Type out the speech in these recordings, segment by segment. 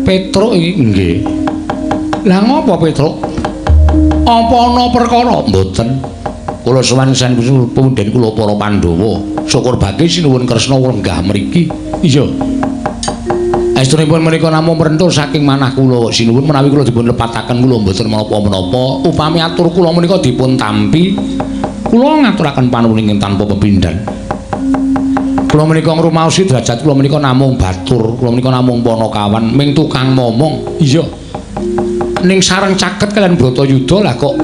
Petruk iki nggih. Lah ngopo Petruk? Apa ana perkara? Mboten. Kula sowan sanes punden kula para Pandhawa. Syukur bagi sinuwun Kresna lenggah mriki. Iya. Estunipun menika namung mrentul saking manah kula sinuwun menawi kula dipun lepataken kula mboten menapa-menapa. Upami atur kula menika dipun tampi, kula ngaturaken panuwun ingkang tanpa pepindhan. Kula menika ngrumaosi derajat kula menika namung batur, kula menika namung panakawan, ming tukang momong. Iya. Ning sareng caket kalian Bratayuda lah kok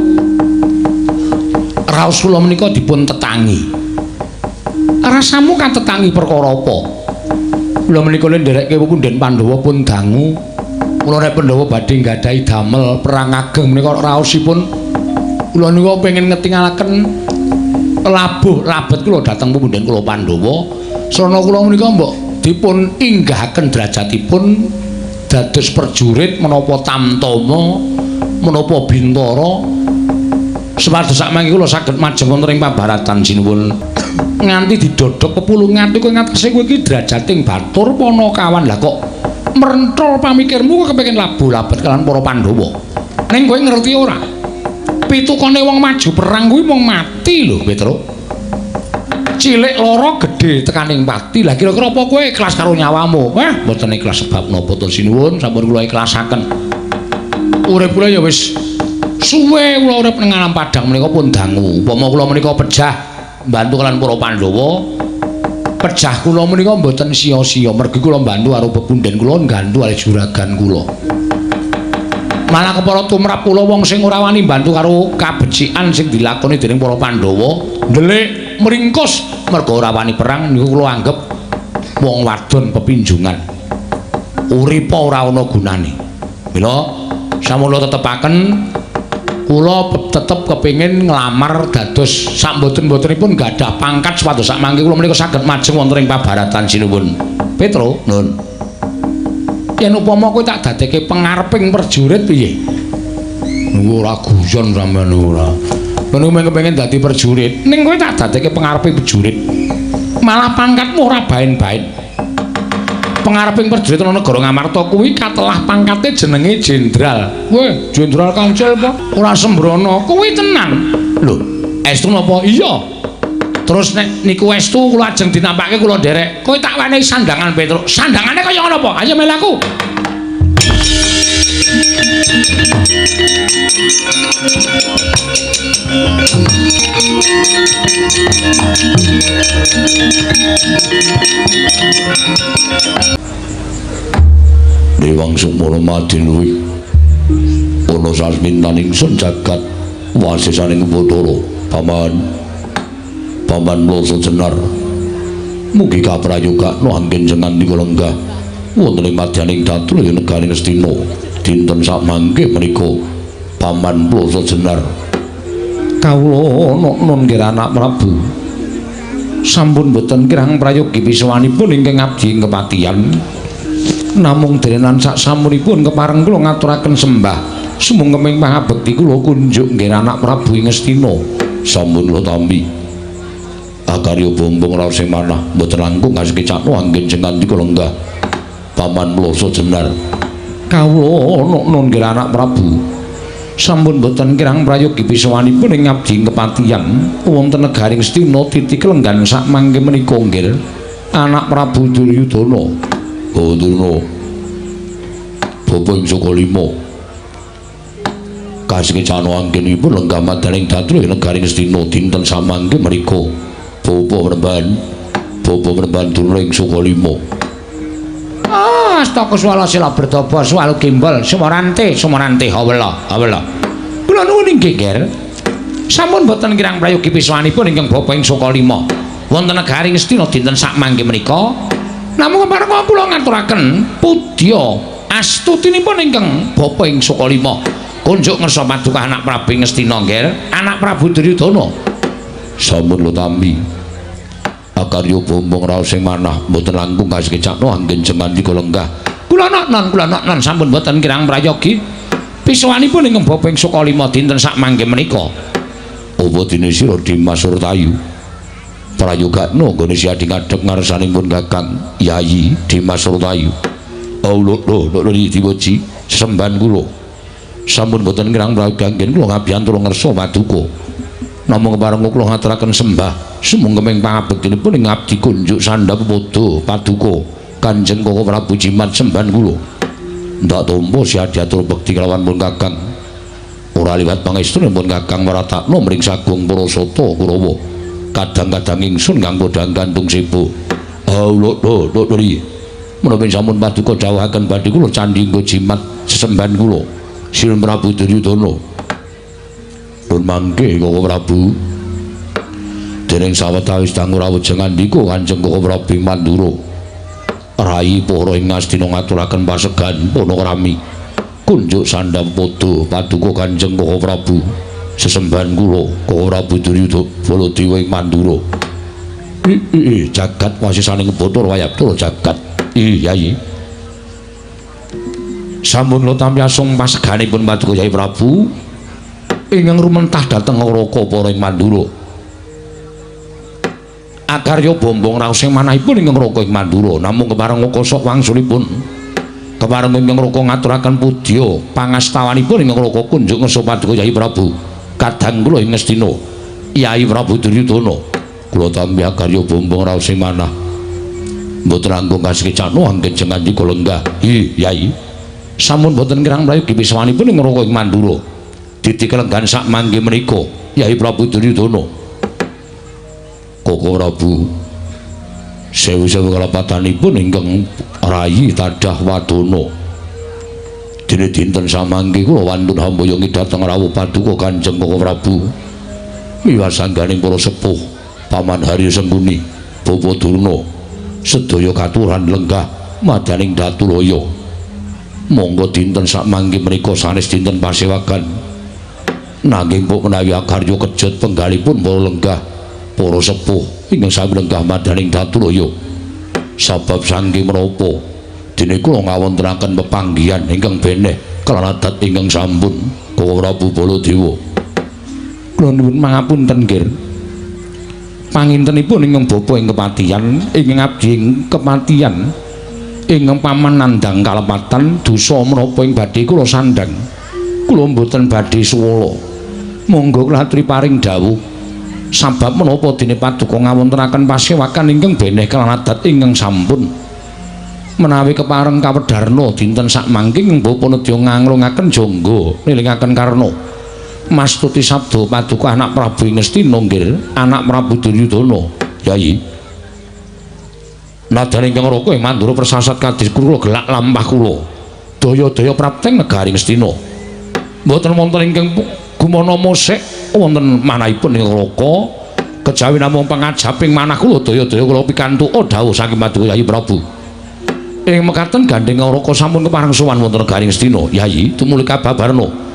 raos kula menika dipun tetangi. Rasamu katetangi perkara apa? Kula menika ndereke punden Pandhawa pun dangu. Kula nek Pandhawa badhe nggadahi damel perang ageng menika raosipun kula niku pengin ngetingalaken labuh labet kula dhateng punden kula Pandhawa. Srana kula menika mbok dipun inggahaken derajatipun dados prajurit menapa tamtama menapa bintara supados sakmangke kula saged majeng wonten ing pabaratan sinuwun nganti didodhok pepulungan ati kowe ngatasé kowe iki derajating batur panakawan lah kok mrenthol pamikirmu kowe kepengin labuh labet kalian para Pandhawa. Ning kowe ngerti ora? Pitukane wong maju perang kuwi mung mati lho, Petruk. Cilik lara gedhe tekaning pati. Lah kira-kira apa kowe ikhlas karo nyawamu? Wah, mboten ikhlas sebab napa to sinuwun, sampun kula ikhlasaken. Urip kula ya wis suwe kula urip ning alam padang menika pun dangu. Upama kula menika pejah mbantu kalian para Pandhawa, pejah kula menika mboten sia-sia mergi kula mbantu karo pepunden kula nggantu kali juragan kula. Malah kepara tumrap kula wong sing ora wani mbantu karo kabecikan sing dilakoni dening para Pandhawa, ndelik mringkus merga ora wani perang niku kula anggep wong wadon pepinjungan. Uripa ora ana gunane. Mila sampun kula tetepaken kula tetep kepengin nglamar dados sak mboten-mbotenipun gadah pangkat supados sak mangke kula menika saged majeng wonten ing pabaratan sinuwun. Petro, nun. Yen upama kowe tak dadekke pengareping prajurit piye? Nunggu ora guyon sampean ora. Ngono mung kepengin dadi prajurit. Ning kowe tak dadekke pengareping prajurit. Malah pangkatmu ora baen-baen. Pengareping prajurit ana negara Ngamarta kuwi katelah pangkate jenenge jenderal. Weh, jenderal kancil apa? Ora sembrono. Kuwi tenan. Lho, estu napa? Iya. Terus nek niku estu kula ajeng dinampake kula nderek. Kowe tak wenehi sandangan Petruk. Sandangane kaya ngono apa? Ayo melu aku. Dewang Sukmana Madinwi ana sasmintan ingsun jagat wasisaning Bathara Paman Paman Mloso Jenar mugi kaprayogakna anggen jenengan lenggah wonten ing madyaning datul negaring Ngastina dinten sakmangke menika Paman Mloso Jenar kawula nun nggih anak Prabu sampun boten kirang prayogi pisawanipun ingkang abdi ing kepatihan namung denan sak samunipun kepareng kula ngaturaken sembah sumungkeming pangabekti kula kunjuk nggih anak Prabu ing Ngastina. Sampun kula tampi akarya bombong raos sing manah mboten langkung kasekecakno anggen jengandika lenggah Paman Mloso Jenar kawula nun nggih anak Prabu sampun boten kirang prayogi pisawanipun ing abdi ing kepatihan wonten negaring Ngastina titik lenggan sak mangke menika nggih anak Prabu Duryudana. Oh Durna bapa ing saka lima kasekecakno anggenipun lenggah madaning datru ing negaring Ngastina dinten samangke menika bapa meremban Durna ing saka lima. Ah, astaka swala sila berdaba swalu gimbal sumarante sumarante hawela hawela. Kula nuwun inggih Ger. Sampun boten kirang prayogi pisawanipun ingkang bapa ing saka lima wonten negaring Ngastina dinten sakmangke menika. Namung kepareng kula ngaturaken pudya astutinipun ingkang bapa ing saka lima kunjuk ngersa paduka anak Prabu Ngastina Ger, anak Prabu Duryudana. Sampun kula tampi akarya bombong raos sing manah mboten langkung kasekecakno anggen jengandika lenggah. Kula non sampun boten kirang prayogi pisawanipun ingkang bapa ing saka lima dinten sakmangke menika. Apa dene sira Dimas Surtayu prayogakno nggone siadi ngadhep ngarsaning pun Kakang Yayi Dimas Surtayu. Oh lho lho dipuji sesembahan kula. Sampun boten kirang prayoga anggen kula ngabiyantara ngersa paduka. Namung kepareng kula ngaturaken sembah sumangga pangabektinipun ing abdi kunjuk sandhap padha paduka Kanjeng Koko Prabu Jimat sembahan kula. Ndak tampa siadiatur bekti kelawan pun Kakang. Ora liwat pangestunipun Kakang waratakna mring sagung para sata Kurawa. Kadang-kadang ingsun kang padha gantung sebo. Oh lho lho lho menawi sampun paduka dawuhaken badhe kula candhi nggo jimat sesembahan kula. Sinuwun Prabu Duryudana. Pun mangke Koko Prabu. Dening sawetawis dangu rawuh ngandika Kanjeng Koko Prabu Mandura. Rai para ing Ngastina ngaturaken pasegan panakrami. Kunjuk sandhap padha paduka Kanjeng Koko Prabu. Sesembahan kula Koko Prabu Duryudana Baladewa ing Mandura. Jagat wasisaning Bathara Wayabdara jagat. Yai. Sampun kula tampi asung paseganipun paduka Yai Prabu ingkang rumentah dhateng Raka para ing Mandura. Akarya bombong raos ing manahipun ingkang Raka ing Mandura namung kepareng kosok wangsulipun. Kepareng ingkang Raka ngaturaken pudya pangastawanipun ingkang Raka kunjuk ngersa paduka Yai Prabu. Kadang kula ing Ngastina Yai Prabu Duryudana. Kula tampi akarya bombong raos ing manah. Mboten langkung kasekecakno anggen jengandika lenggah. Yai. Sampun boten kirang prayogi pisawanipun ing Raka ing Mandura. Didi kelenggahan sak mangke menika Yai Prabu Duryudana. Koko Prabu sewu-sewu kalepatanipun ingkang rayi tadah wadana. Dene dinten samangke kula wantun hamboyongi dhateng rawuh paduka Kanjeng Koko Prabu. Miwasangganing para sepuh Paman Harya Sengkuni, Bapa Durna, sedaya katuran lenggah madaning Datulaya. Monggo dinten samangke menika sanes dinten pasewagan. Nanging mbok menawi akarya kejut penggalipun para lenggah para sepuh ingkang sami lenggah madaning Datulaya. Sabab saking menapa dene kula ngawontenaken pepanggihan ingkang beneh kelawan adat ingkang sampun Koko Prabu Baladewa. Kula nuwun mangapunten nggih. Pangintenipun ingkang bapa ing kepatihan, ingkang abdi ing kepatihan, ingkang paman nandhang kalepatan dosa menapa ing badhe kula sandhang. Kula mboten badhe suwala. Monggo kula aturi paring dawuh. Sabab menapa dene paduka ngawontenaken pasewakan ingkang beneh kelawan adat ingkang sampun. Menawi kepareng kawedharna dinten sakmangke ing bapa nedya nganglungaken jangga nilingaken karna. Mastuti sabda paduka anak Prabu Ngastina nggih, anak Prabu Duryudana. Yai. Nadyan ingkang Raka ing Mandura persasat kadis kula gelak lampah kula. Daya-daya prapteng negari Ngastina. Mboten wonten ingkang gumana mosek wonten manahipun ing Raka kejawi namung pangajaping manah kula daya-daya kula pikantuk dawuh saking paduka Yai Prabu. Ing mekaten gandheng Raka sampun kepareng sowan wonten negari Ngastina. Yai tumuli kababarna.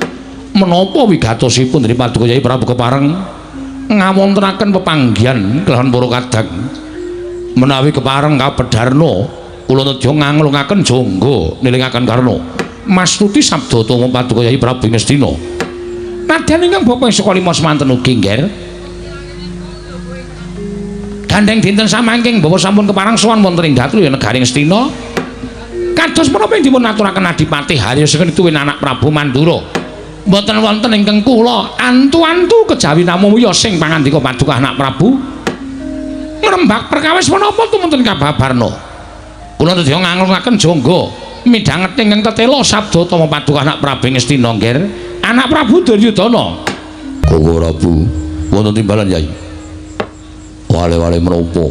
Menapa wigatosipun dening paduka Yai Prabu kepareng ngawontenaken pepanggihan kelawan para kadang. Menawi kepareng kabedharna kula nedya nganglungaken jangga nilingaken karna. Mastuti sabda tama paduka Yai Prabu Ngastina. Nadyan ingkang bapa ing saka lima semanten ugi nggih. Gandheng dinten samangking bapa sampun kepareng sowan wonten ing Datulaya negari Ngastina. Kados menapa ing dipun aturaken Adipati Harya Sengkuni tuwin anak Prabu Mandura. Mboten wonten ingkang kula antu-antu kejawi namung wiya sing pangandika paduka anak Prabu ngrembak perkawis menapa tumunten kababarna. Kula nedya nganglungaken jangga midhanget ingkang tetela sabda tama paduka anak Prabu Ngastina nggih, anak Prabu Duryudana. Koko Prabu wonten timbalan Yai. Wale-wale menapa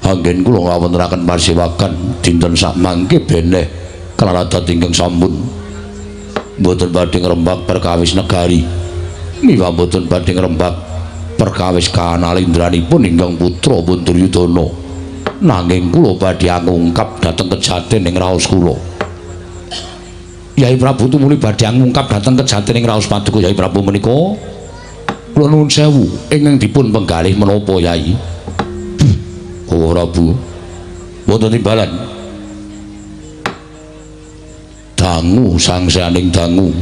anggen kula ngawontenaken pasewakan dinten sakmangke beneh kelawan adat ingkang sampun. Mboten badhe ngrembak perkawis negari miwah mboten badhe ngrembak perkawis kanalindranipun ingkang putra pun Duryudana. Nanging kula badhe angungkap dhateng kejaten ing raos kula. Yai Prabu tumuli badhe angungkap dhateng kejaten ing raos paduka Yai Prabu menika. Kula nuwun sewu ingkang dipun penggalih menapa Yai? Koko Prabu wonten timbalan. Dangu sangsaning dangu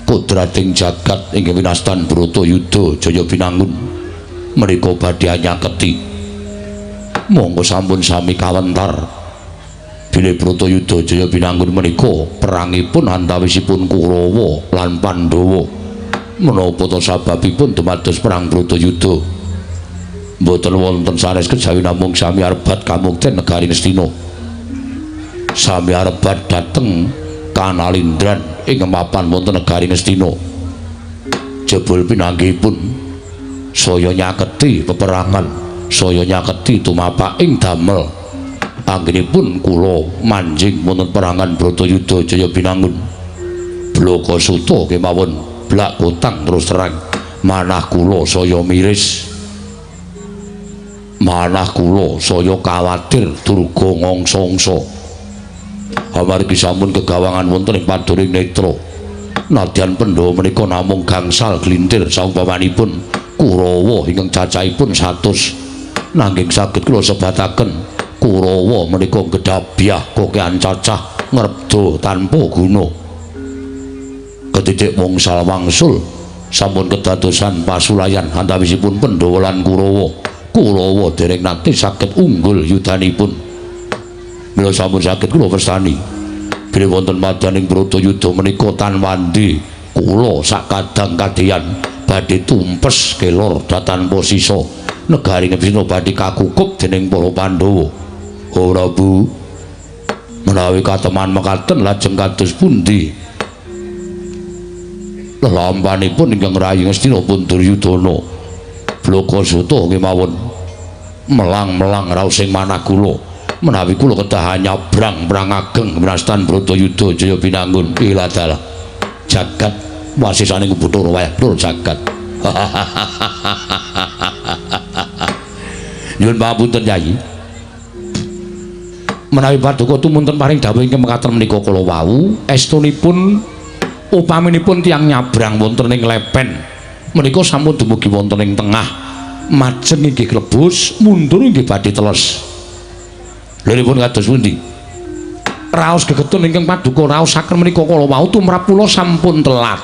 kodrating jagat ingkang winastan Bratayuda Jaya Binangun menika badhe anyaketi. Monggo sampun sami kawentar bilih Bratayuda Jaya Binangun menika perangipun antawisipun Kurawa lan Pandhawa. Menapa ta sababipun dumados perang Bratayuda? Mboten wonten sanes kejawi namung sami arebat kamukten negari Ngastina. Sami arebat dhateng Kanalindran ing mapan wonten negari Ngastina. Jebul pinanggihipun saya nyaketi peperangan, saya nyaketi tumapaking damel. Anggenipun kula manjing wonten perangan Bratayuda Jaya Binangun. Blaka suta kemawon blak kotang terus terang manah kula saya miris. Manah kula saya kawatir durga ngangsa-angsa. Amargi sampun kegawangan wonten ing paduring netra. Nadyan Pandhawa menika namung gangsal glintir saumpamanipun Kurawa ingkang cacahipun 100. Nanging saged kula sebataken Kurawa menika gedhabyah kokean cacah ngrebda tanpa guna. Ketitik wongsal wangsul sampun kedadosan pasulayan antawisipun Pandhawa lan Kurawa. Kurawa dereng nate saged unggul yudanipun. Mila sampun saged kula wastani bilih wonten madyaning Bratayuda menika tan wandi kula sakadang kadeyan badhe tumpes kelor tanpa sisa. Negari Ngastina badhe kakukup dening para Pandhawa. Oh Prabu, menawi kateman mekaten lajeng kados pundi? Lelampanipun ingkang rayi Ngastina pun Duryudana. Blaka suta kemawon melang-melang raosing manah kula. Menawi kula kedah nyabrang perang ageng winastan Bratayuda Jaya Binangun. Iladalah jagat wasisaning Bathara wayah tur jagat. Nyuwun pangapunten Yai. Menawi paduka tumunten paring dawuh ingkang mekaten menika kala wau, estunipun upaminipun tiyang nyabrang wonten ing lepen menika sampun dumugi wonten ing tengah, majeng inggih klebus, mundur inggih badhe teles. Lha kados pundi? Raos gegetun ingkang paduka raosaken menika kala wau tumrap kula sampun telat.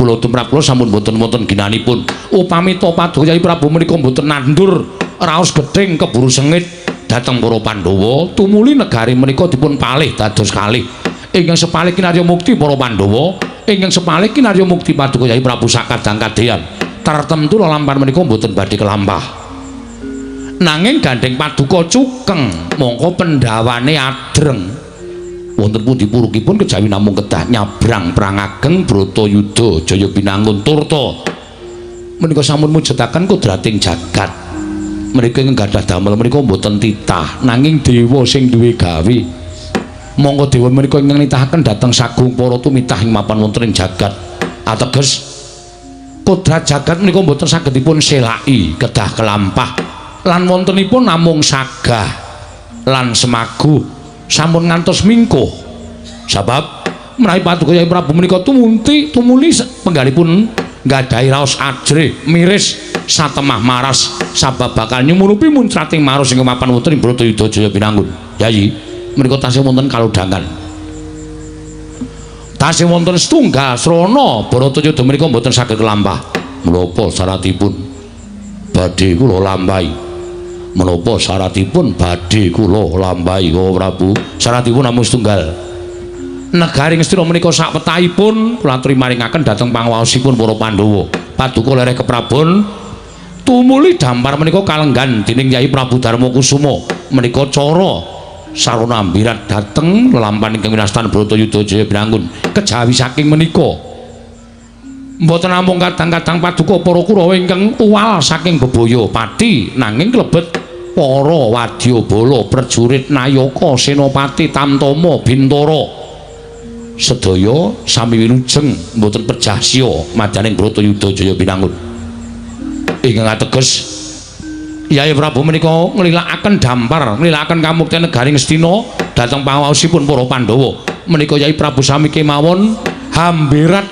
Kula tumrap kula sampun boten wonten ginanipun. Upami ta paduka Kyai Prabu menika mboten nandur raos gething keburu sengit dhateng para Pandhawa, tumuli negari menika dipun palih dados kalih. Ingkang sepalih kinarya mukti para Pandhawa, ingkang sepalih kinarya mukti paduka Kyai Prabu sakadang kadeyan. Tartemtu lelampan menika mboten badhe kelampah. Nanging gandheng paduka cukeng, mongko pendhawane adreng. Wonten pundi purukipun kejawi namung kedah nyabrang perang ageng Bratayuda Jaya Binangun turta menika sampun mujudaken kodrating jagat. Mereka ingkang gadah damel menika mboten titah, nanging dewa sing duwe gawe. Mongko dewa menika ingkang nitahaken dhateng sagung para tumitah ing mapan wonten ing jagat. Ateges kodrat jagat menika mboten saged dipun selaki, kedah kelampah lan wontenipun namung sagah lan semaguh sampun ngantos mingkuh. Sabab menawi paduka Kyai Prabu menika tumuli penggalipun nggadahi raos ajrih miris satemah maras sabab bakal nyumurupi muncrating maros ing mapan wonten ing Bratayuda Jaya Binangun. Yayi menika tasih wonten kalodhangan, tasih wonten setunggal srana Bharatayuda menika mboten saged kelampah. Menapa syaratipun badhe kula lampahi? Menapa syaratipun badhe kula lampahi, oh Prabu? Syaratipun namung setunggal. Negari Ngastina menika sak wetahipun kula aturi maringaken dhateng panguwaosipun para Pandhawa. Paduka lereh keprabon tumuli dampar menika kalenggan dening Yai Prabu Darma Kusuma. Menika cara sarana ambirat dhateng lelampan ingkang winastan Bratayuda Jaya Binangun. Kejawi saking menika mboten namung kadang-kadang paduka para Kurawa ingkang uwal saking bebaya pati, nanging klebet para wadyabala, prajurit, nayaka, senopati, tamtama, bintara sedaya sami wilujeng mboten pejah siya madyaning Bratayuda Jaya Binangun. Ingkang ateges Yai Prabu menika nglilakaken dampar, nglilakaken kamukten negari Ngastina dhateng panguwaosipun para Pandhawa. Menika Yai Prabu sami kemawon hamberat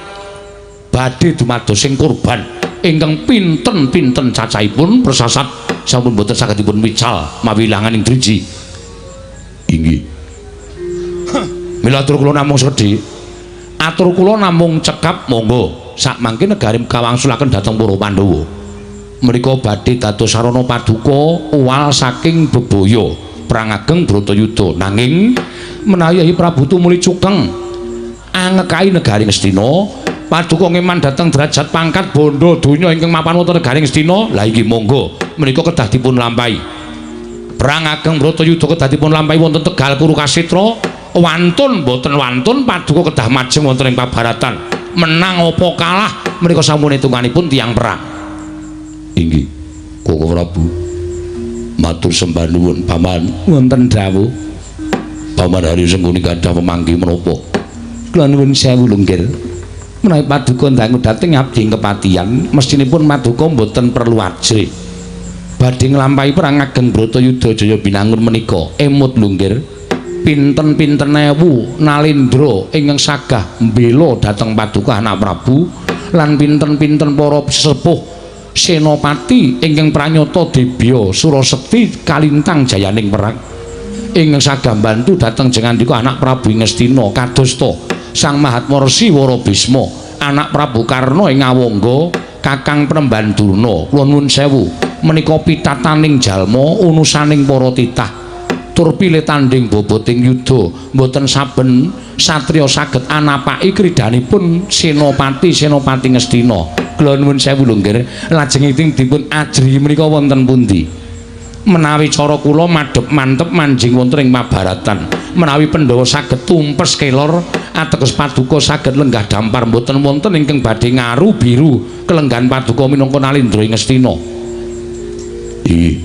badhe dumados sing kurban ingkang pinten-pinten cacahipun persasat sampun boten saged dipun wical mawi ilanganing driji. Inggih. Mila atur kula namung sedhi. Atur kula namung cekap, monggo sakmangke negari kawangsulaken dhateng para Pandhawa. Menika badhe dados sarana paduka uwal saking bebaya perang ageng Bratayuda. Nanging menawi Yayi Prabu tumuli cukeng angekai negari Ngastina, paduka ngeman dhateng derajat pangkat bondo donya ingkang mapan wonten negari Ngastina. Lah inggih monggo menika kedah dipun lampahi. Perang ageng Bratayuda kedah dipun lampahi wonten Tegal Kurukasetra. Wantun boten wantun paduka kedah majeng wonten ing pabaratan. Menang apa kalah menika sampun hitunganipun tiyang perang. Inggih, Koko Prabu. Matur sembah nuwun Paman. Wonten dawuh. Paman Haryo Sengkuni gadah pemanggih menapa? Kula nuwun sewu lho, nggih. Menawi paduka dangu dhateng abdi ing kepatihan, mestinipun paduka mboten perlu ajrih. Badhe nglampahi perang ageng Bratayuda Jaya Binangun menika emut lho, nggih. Pinten-pinten ewu nalendra ingkang sagah mbela dhateng paduka anak Prabu lan pinten-pinten para sesepuh senopati ingkang pranyata debya surasekti kalintang jayaning perang ingkang sagah mbantu dhateng jengandika anak Prabu ing Ngastina kadosta Sang Mahatma Resi Wara Bisma, anak Prabu Karna ing Awangga, Kakang Premban Durna. Kula nuwun sewu, menika pitataning jalma unusaning para titah tur pilih tanding boboting yuda mboten saben satriya saged anapaki kridanipun senopati-senopati Ngastina. Kula nuwun sewu lho nggih, lajeng dipun ajrihi menika wonten pundi? Menawi cara kula madhep mantep manjing wonten ing pabaratan. Menawi Pandhawa saged tumpes kelor, ateges paduka saged lenggah dampar, mboten wonten ingkang badhe ngaru biru kelenggahan paduka minangka nalendra ing Ngastina. Inggih.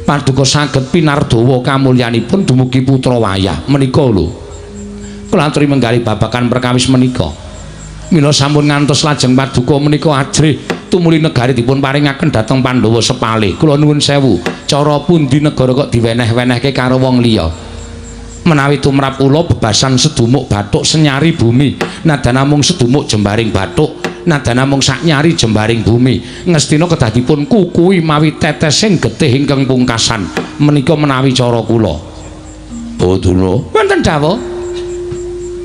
Paduka saged pinardawa kamulyanipun dumugi putra wayah menika lho. Kula aturi menggali babagan perkawis menika. Mila sampun ngantos lajeng paduka menika ajrih tumuli negari dipun paringaken dhateng Pandhawa sepalih. Kula nuwun sewu, cara pundi negara kok diweneh-wenehke karo wong liya? Menawi tumrap kula bebasan sedumuk bathuk senyari bumi, nadan namung sedumuk jembaring bathuk, nadan namung saknyari jembaring bumi. Ngastina kedah dipun kukuhi mawi tetesing getih ingkang pungkasan. Menika menawi cara kula. Bawa Wonten dawuh.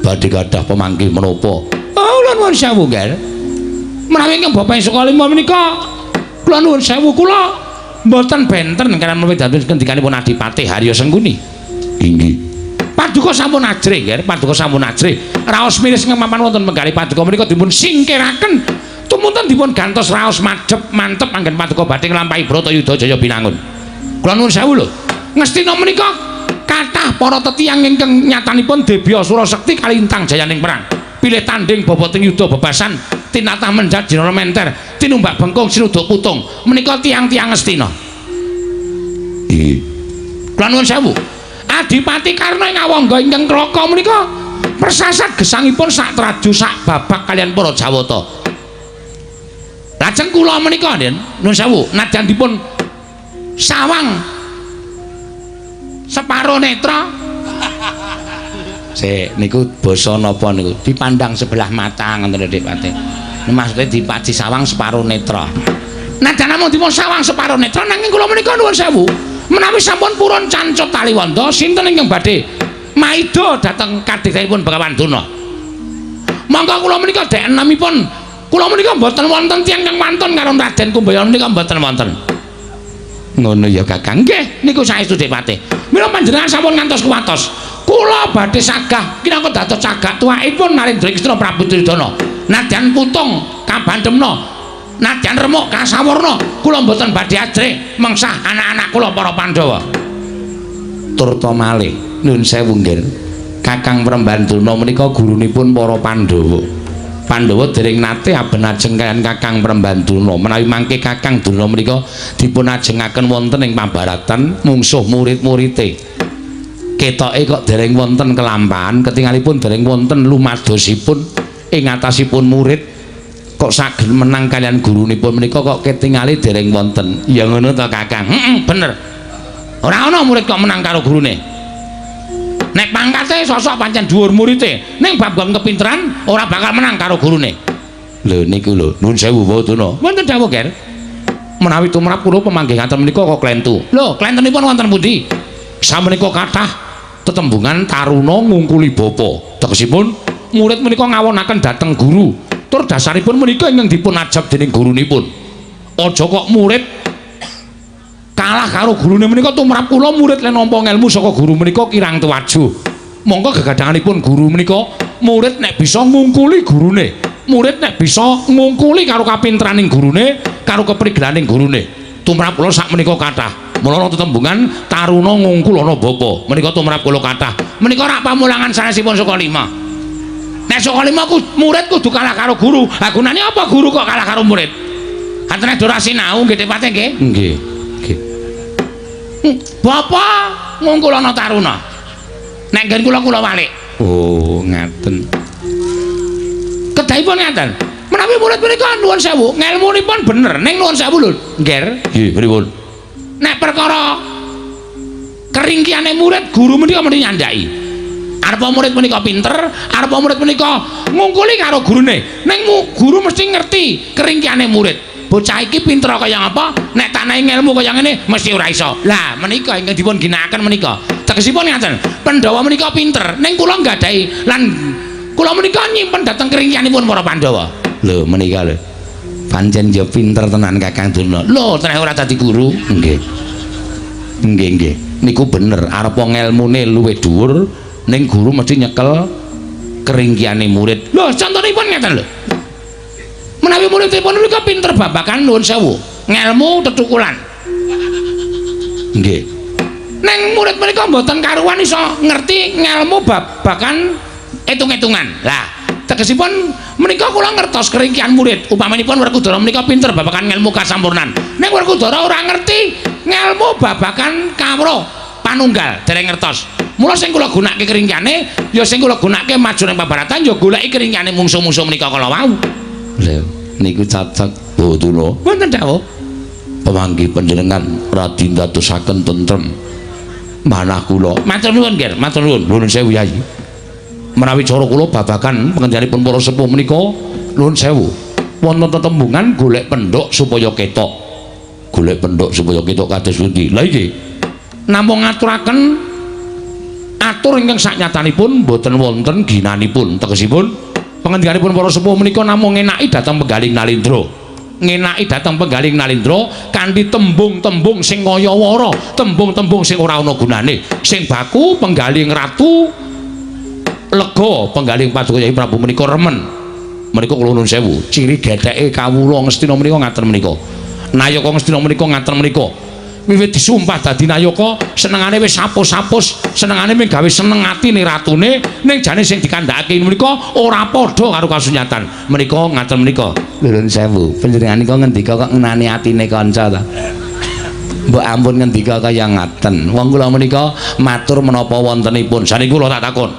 Badhe gadah pemanggih menapa? Oh, kula nuwun sewu, nggih. Menawi ingkang Bapak Sukalima menika kula nuwun sewu, kula mboten benten kaliyan menawi dados ngendikanipun Adipati Haryo Sengkuni. Inggih. Paduka sampun ajrih, nggih, paduka sampun ajrih. Raos miris ingkang mapan wonten menggalih paduka menika dipun singkiraken. Tumunten dipun gantos raos madhep mantep anggen paduka badhe nglampahi Bratayuda Jaya Binangun. Kula nuwun sewu lho. Ngastina menika kathah para tetiyang ingkang nyatanipun debya surasekti kalintang jayaning perang. Pilih tanding boboting yuda bebasan tinatah menjat jinara menter tinumbak bengkung sinuduk putung menika tiang-tiang Ngastina. Inggih. Kula nuwun sewu. Adipati Karna ing Awangga ingkang Kraka menika persasat gesangipun sak traju sak babak kaliyan para Jawata. Lajeng kula menika, Den, nuwun sewu, nadyan dipun sawang separo netra. Sik, niku basa napa niku? Dipandang sebelah mata ngoten lho, Dik Pati. Maksudnya dipaji sawang separo netra. Nadyan namung dipun sawang separo netra nanging kula menika nuwun sewu. Menawi sampun purun cancut taliwonda, sinten ingkang badhe maida dhateng kadigdayanipun Begawan Durna? Monggo kula menika dek enemipun kula menika mboten wonten tiyang kang wantun karo Raden Kumbayana menika mboten wonten. Ngono ya, Kakang. Nggih, niku saestu, Dik Patih. Mila panjenengan sampun ngantos kuwatos. Kula badhe sagah kinangka dados cagak tuwakipun Narendra Krisna Prabu Duryudana. Nadyan putung kabandemna, nadyan remuk kasawarna, kula mboten badhe ajrih mengsah anak-anak kula para Pandhawa. Turta malih, nuwun sewu nggih. Kakang Premban Durna menika gurunipun para Pandhawa. Pandhawa dereng nate aben ajeng kaliyan Kakang Premban Durna. Menawi mangke Kakang Durna menika dipun ajengaken wonten ing pabaratan mungsuh murid-murite. Ketoke kok dereng wonten kelampahan, ketingalipun dereng wonten lumadosipun ing atasipun murid kok saged menang kaliyan gurunipun menika kok ketingali dereng wonten. Ya ngono to, Kakang? Heeh, bener. Ora ana murid kok menang karo gurune. Nek pangkate sosok pancen dhuwur murite, ning bab kepinteran ora bakal menang karo gurune. Lho niku lho, nuwun sewu Bawa. Wonten dawuh, Ger. Menawi tumrap kula pemanggih ngaten menika kok klentu. Lho, klentenipun wonten pundi? Samenika kathah tetembungan taruna ngungkuli bapa. Tegesipun murid menika ngawonaken dhateng guru. Tur dasaripun menika ingkang dipun ajab dening gurunipun. Aja kok murid kalah karo gurune menika tumrap kula murid len nampa ngelmu saka guru menika kirang tuwajuh. Monggo gegadhanganipun guru menika murid nek bisa ngungkuli gurune, murid nek bisa ngungkuli karo kapinteraning gurune, karo keprigelaning gurune. Tumrap kula sak menika kathah. Mula ana tetembungan taruna ngungkul ana bapa. Menika tumrap kula kathah. Menika rak pamulangan sanesipun Sukalima. Nek Sukalima ku murid kudu kalah karo guru. Ha gunane apa guru kok kalah karo murid? Antene ora sinau nggih tepate nggih. Nggih. Nggih. Bapa ngungkul ana taruna. Nek nggen kula kula walik. Oh, ngaten. Kedahipun ngaten. Menawi murid punika nuwun sewu, ngelmunipun bener ning nuwun sewu lho, Ngger. Nggih, pripun? Nek perkara keringkiane murid, guru menika mesti nyandhaki. Arepa murid menika pinter, arepa murid menika ngungkuli karo gurune. Ning guru mesti ngerti keringkiane murid. Bocah iki pinter kaya apa, nek tak nahi ngelmu kaya ngene mesti ora iso. Lah menika ingkang dipun ginakaken menika. Tegesipun ngaten, Pandhawa menika pinter, ning kula nggadahi lan kula menika nyimpen dhateng keringkianipun para Pandhawa. Lho menika lho. Pancen ya pinter tenan Kakang Durna. Lho, teneh ora dadi guru. Nggih. Nggih, nggih. Niku bener, arepa ngelmune luwih dhuwur ning guru mesti nyekel keringkiane murid. Lho, contonipun ngeten lho. Menawi muridipun menika pinter babagan nuwun sewu, ngelmu tetukulan. Nggih. Neng murid menika mboten karuan iso ngerti ngelmu babagan etung-etungan. Lah, tegesipun menika kula ngertos keringkian murid. Upamanipun Werkudara menika pinter babagan ngelmu kasampurnan. Ning Werkudara ora ngerti ngelmu babagan kawruh panunggal, dereng ngertos. Mula sing kula gunakake keringkiane, ya sing kula gunakake maju ning pabaratan ya goleki keringkiane mungsuh-mungsuh menika kala wau. Lho, niku cocok. Oh, Durna. Wonten dawuh. Pemanggih panjenengan radi ndadosaken tentrem manah kula. Matur nuwun, Ger, matur nuwun. Nuwun sewu, Yai. Menawi cara kula babagan pengendhanipun para sepuh menika nuwun sewu. Wonten tetembungan golek pendhok supaya ketok. Golek pendhok supaya ketok kados pundi? Lah iki namung ngaturaken atur ingkang saknyatanipun boten wonten ginanipun. Tegesipun pengendhanipun para sepuh menika namung ngenaki dhateng penggaling Nalindra. Ngenaki dhateng penggaling Nalindra kanthi tembung-tembung sing kaya wara, tembung-tembung sing ora ana gunane, sing baku penggaling ratu lega, penggaling Paduka Yai Prabu menika remen. Menika kula nuwun sewu, ciri getheke kawula Ngastina menika ngaten menika. Nayaka Ngastina menika ngaten menika. Wiwit disumpah dadi nayaka, senengane wis sapus-sapus, senengane mung gawe seneng atine ratune, ning jane sing dikandhakake menika ora padha karo kasunyatan. Menika ngaten menika. Nuwun sewu, panjenengan nika ngendika kok ngenani atine kanca ta? Mbok ampun ngendika kaya ngaten. Wong kula menika matur menapa wontenipun. Saniki kula tak takon.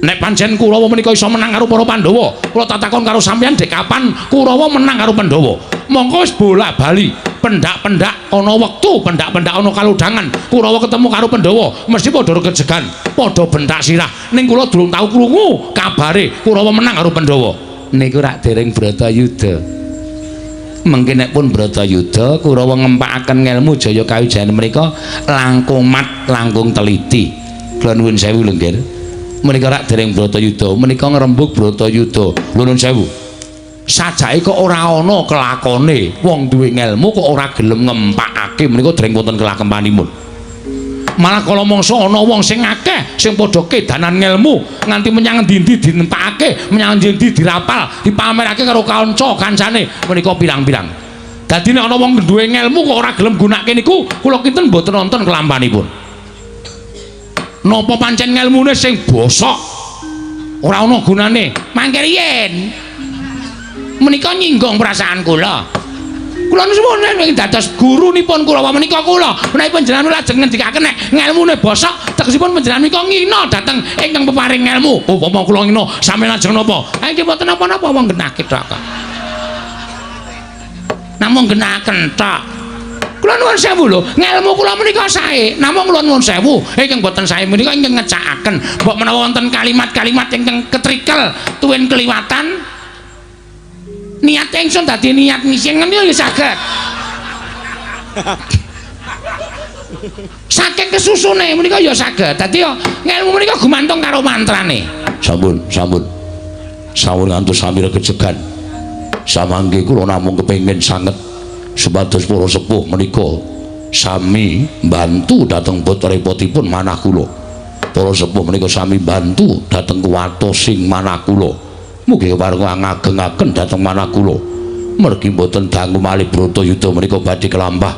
Nek pancen Kurawa menika iso menang karo para Pandhawa, kula tak takon karo sampeyan dek kapan Kurawa menang karo Pandhawa? Mongko wis bolak-bali, pendak-pendak ana wektu, pendak-pendak ana kalodhangan, Kurawa ketemu karo Pandhawa, mesti padha regejegan, padha bentak sirah. Ning kula durung tau krungu kabare Kurawa menang karo Pandhawa. Niku rak dereng Bratayuda. Mengke nek pun Bratayuda, Kurawa ngempakaken ngelmu jaya kawijayan menika langkung mat, langkung teliti. Kula nuwun sewu lho, Nggih. Menika rak dereng Bratayuda, menika ngrembug Bratayuda. Nuwun sewu. Sajake kok ora ana kelakone, wong duwe ngelmu kok ora gelem ngempakake menika dereng wonten kelakempanipun. Malah kala mangsa ana wong sing akeh sing padha kedanan ngelmu nganti menyang endi-endi dinempakake, menyang endi-endi dirapal, dipamerake karo kanca kancane menika pirang-pirang. Dadi nek ana wong duwe ngelmu kok ora gelem gunakake niku, kula kinten mboten wonten kelampanipun. Napa pancen ngelmune sing bosok ora ana gunane? Mangke riyen menika nyinggung perasaan kula. Kula nuwun ing dados gurunipun Kurawa menika kula. Menawi panjenengan lajeng ngendikaken nek ngelmune bosok, tegesipun panjenengan menika ngina dhateng ingkang peparing ngelmu. Upama kula ngina, sampeyan lajeng napa? Ha nggih mboten napa-napa wong genake tok kok. Namung genaken tok. Kula nuwun sewu lho, ngelmu kula menika sae. Namung kula nuwun sewu, ingkang boten sae menika ingkang ngecakaken. Mbok menawa wonten kalimat-kalimat ingkang ketrikel tuwin keliwatan niat ingsun dadi niat ngising ngene ya saged. Saking kesusune menika ya saged. Dadi ya ngelmu menika gumantung karo mantrane. Sampun, sampun. Sampun ngantos sami regejegan. Samangke kula namung kepengin sanget Supados para sepuh menika sami mbantu dhateng bot repotipun manah kula. Para sepuh menika sami mbantu dhateng kuwatosing manah kula. Mugi kepareng ngagengaken dhateng manah kula. Mergi mboten dangu malih Bratayuda menika badhe kelampah.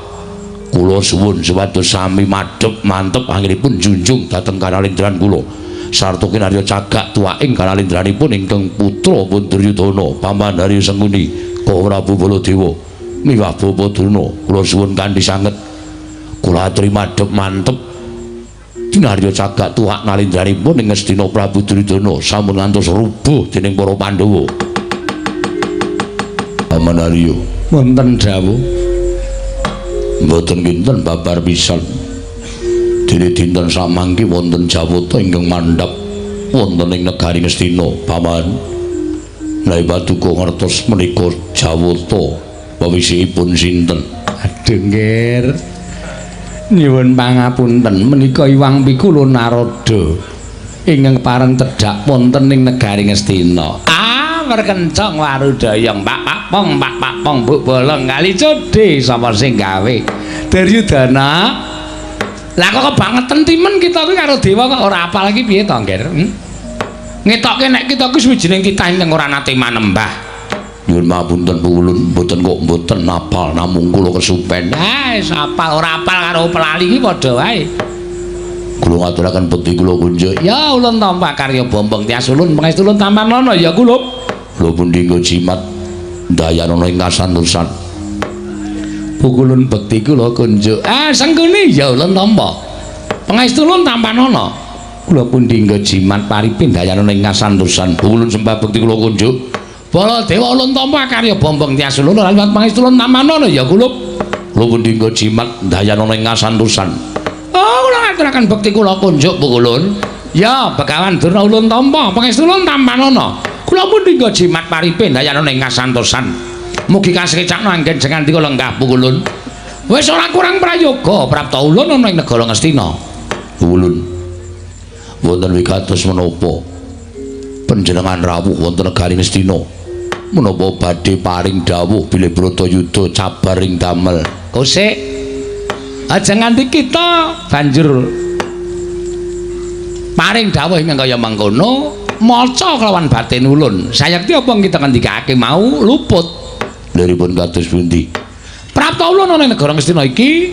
Kula suwun supados sami madhep mantep anggenipun junjung dhateng kanalindran kula. Sarta kinarya cagak tuwaking kanalindranipun ingkang putra pun Duryudana, Paman Harya Sengkuni, Prabu Baladewa, miwah Bapa Durna. Kula suwun kanthi sanget. Kula aturi madhep mantep kinarya cagak tuwak nalindranipun ing Ngastina Prabu Duryudana sampun ngantos rubuh dening para Pandhawa. Paman Harya, wonten dawuh. Mboten kinten babar pisan. Dene dinten samangke wonten jawata ingkang mandhap wonten ing negari Ngastina, Paman. Lah paduka ngertos menika jawata wewisihipun sinten? Aduh, Nggir. Nyuwun pangapunten, menika Iwang Pikula Narada ingkang pareng tedhak wonten ing negari Ngastina. Ah, merkencong warudayang, Pak Pakpong, Pak Pakpong, Buk Bolong kali codhe sapa sing gawe? Duryudana. Lah kok kebangetan timen kita kuwi karo dewa kok ora apal iki piye to, Ngger? Ngetokke nek kita kuwi suwijining titah ingkang ora nate manembah. Nyuwun mapunten ulun mboten kok mboten apal namung kula kesupen. Ah, wis apal ora apal karo pelali iki padha wae. Kula ngaturaken bekti kula kunjuk. Ya ulun tampa karya bombong tias ulun pangestu ulun tampanana ya kula. Kula pundi nggo jimat dayanana ing kasantosan. Pukulun bekti kula kunjuk. Ah, Sengkuni ya ulun tampa. Pangestu ulun tampanana. Kula pundi nggo jimat paripin dayanana ing kasantosan. Pukulun sembah bekti kula kunjuk. Baladewa ulun tampa karya bombong tias ulun liwat pangestu ulun tampanana ya kula. Kula pundi nggo jimat dayanana ing kasantosan. Oh, kula ngaturaken bekti kula kunjuk pukulun. Ya, Begawan Durna ulun tampa pangestu ulun tampanana. Kula pundi nggo jimat paripin dayanana ing kasantosan. Mugi kasekecakno anggen jengandika lenggah pukulun. Wis ora kurang prayoga prapta ulun ana ing negara Ngastina. Ulun wonten wigatos menapa panjenengan rawuh wonten negari Ngastina? Menapa badhe paring dawuh bilih Bratayuda cabar ing damel? Kosek aja nganti kita banjur paring dawuh ingkang kaya mangkono maca kelawan batin ulun. Sayekti apa kita ngendikake mau luput. Liripun kados pundi? Prapta ulun ana ing negara Ngastina iki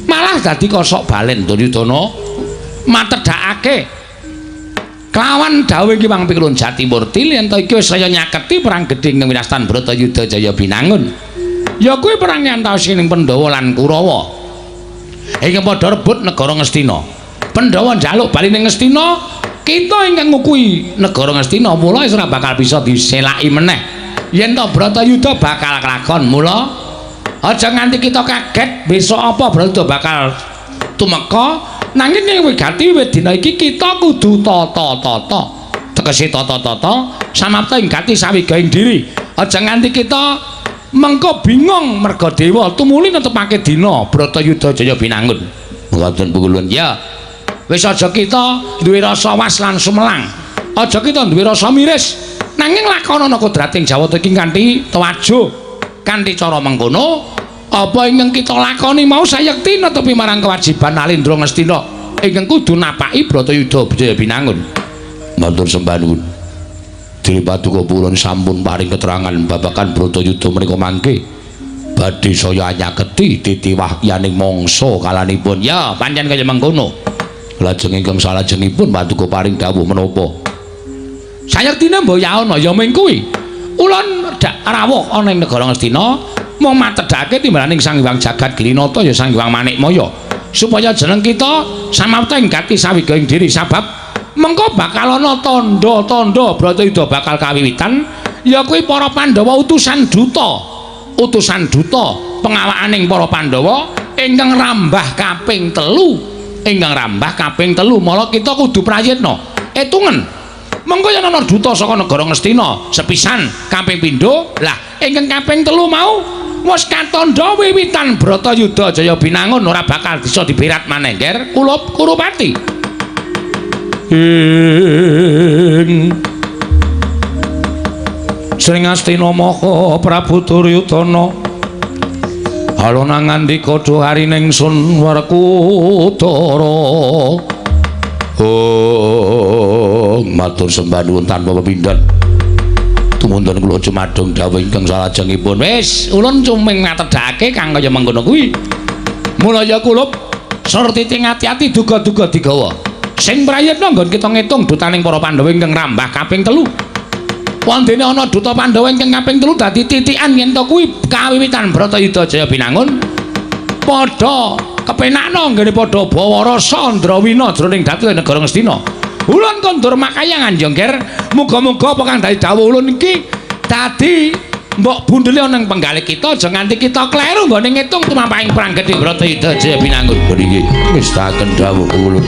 malah dadi kosok balen Duryudana matedhakake kelawan dawuh iki Wang Pikulun Jatimurti yen to iki wis saya nyaketi perang gedhe ing winastan Bratayuda Jaya Binangun. Ya kuwi perang antawis ing Pandhawa lan Kurawa. Ingkang padha rebut negara Ngastina. Pandhawa njaluk bali ning Ngastina, kita ingkang ngukuhi negara Ngastina mula wis ora bakal bisa diselaki meneh. Yen to Bratayuda bakal kelakon, mula aja nganti kita kaget besok apa Bratayuda bakal tumeka, nanging ing wigati wiwit dina iki kita kudu tata-tata. Tegese tata-tata samapta ing gati sawigaing diri. Aja nganti kita mengko bingung merga dewa tumuli netepake dina Bratayuda Jaya Binangun. Mekaten pukulun. Ya. Wis aja kita duwe rasa was lan sumelang. Aja kita duwe rasa miris. Nanging lakonana kodrating Jawata iki kanthi tewajuh, kanthi cara mengkono, apa ingkang kita lakoni mau sayekti netepi marang kewajiban Nalindra Ngastina ingkang kudu napaki Bratayuda Jaya Binangun. Matur sembah nuwun. Dene paduka purun sampun paring keterangan babagan Bratayuda menika mangke badhe saya nyaketi titi wahyaning mangsa kalanipun. Ya, pancen kaya mengkono. Lajeng ingkang salajengipun paduka paring dawuh menapa? Sayektine mbok yaana ya ming kuwi. Ulun rawuh ana ing negara Ngastina mung matedhake timbalaning Sang Hyang Jagat Girinata ya Sang Hyang Manikmaya supaya jeneng kita samapta ing gati sawigaing diri sabab mengko bakal ana tandha-tandha Bratayuda bakal kawiwitan ya kuwi para Pandhawa utusan duta pengawakaning para Pandhawa ingkang rambah kaping telu mala kita kudu prayitna etungen. Mengko yen ana duta saka negara Ngastina sepisan kaping pindho, lah ingkang kaping telu mau wis katandha wiwitan Bratayuda Jaya Binangun ora bakal bisa diberat maneh, Nger. Kula Kurupati. Ing Sring Astina Maha Prabu Duryudana Alona ngandika duhari ningsun Werkudara. Oh, matur sembah nuwun tanpa pepindhan. Tumundhun kula jumadung dawuh ingkang salajengipun. Wis, ulun cuming ngatedhake kang kaya mengkono kuwi. Mulaya kulup surtiti ati-ati duga-duga digawa. Sing prayitna nggon kita ngitung dutaning para Pandhawa ingkang rambah kaping 3. Wondene ana duta Pandhawa ingkang kaping 3 dadi titikan yen to kuwi kawiwitan Bratayuda Jaya Binangun. Padha kepenakna nggone padha bawa rasa ndrawina jroning datu negara Ngastina. Ulun kondur makayangan Jongger, muga-muga apa kang dadi dawuh ulun iki dadi mbok bundele ana ing penggalih kita aja nganti kita kleru nggone ngitung tumampahing perang gedhe Bratayuda Jaya Binangun. Nggih, ngestaken dawuh ulun.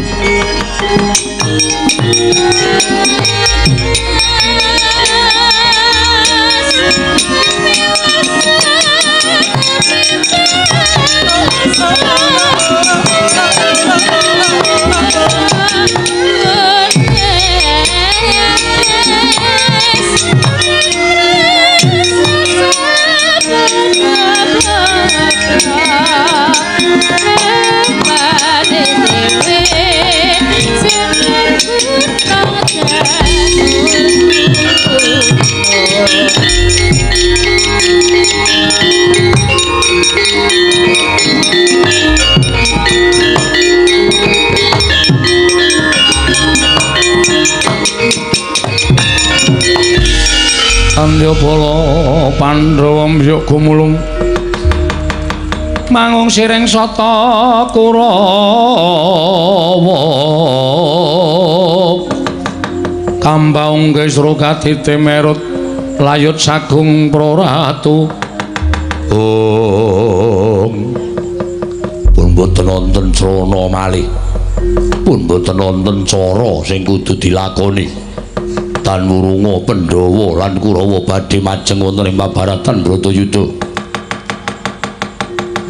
Andyabala Pandhawa mbyuk gumulung mangung sireng sata Kurawa kambaung kesra kadite merut layut sagung praratu. Ong pun boten wonten srana malih, pun boten wonten cara sing kudu dilakoni. Tan wurunga Pandhawa lan Kurawa badhe majeng wonten ing pabaratan Bratayuda.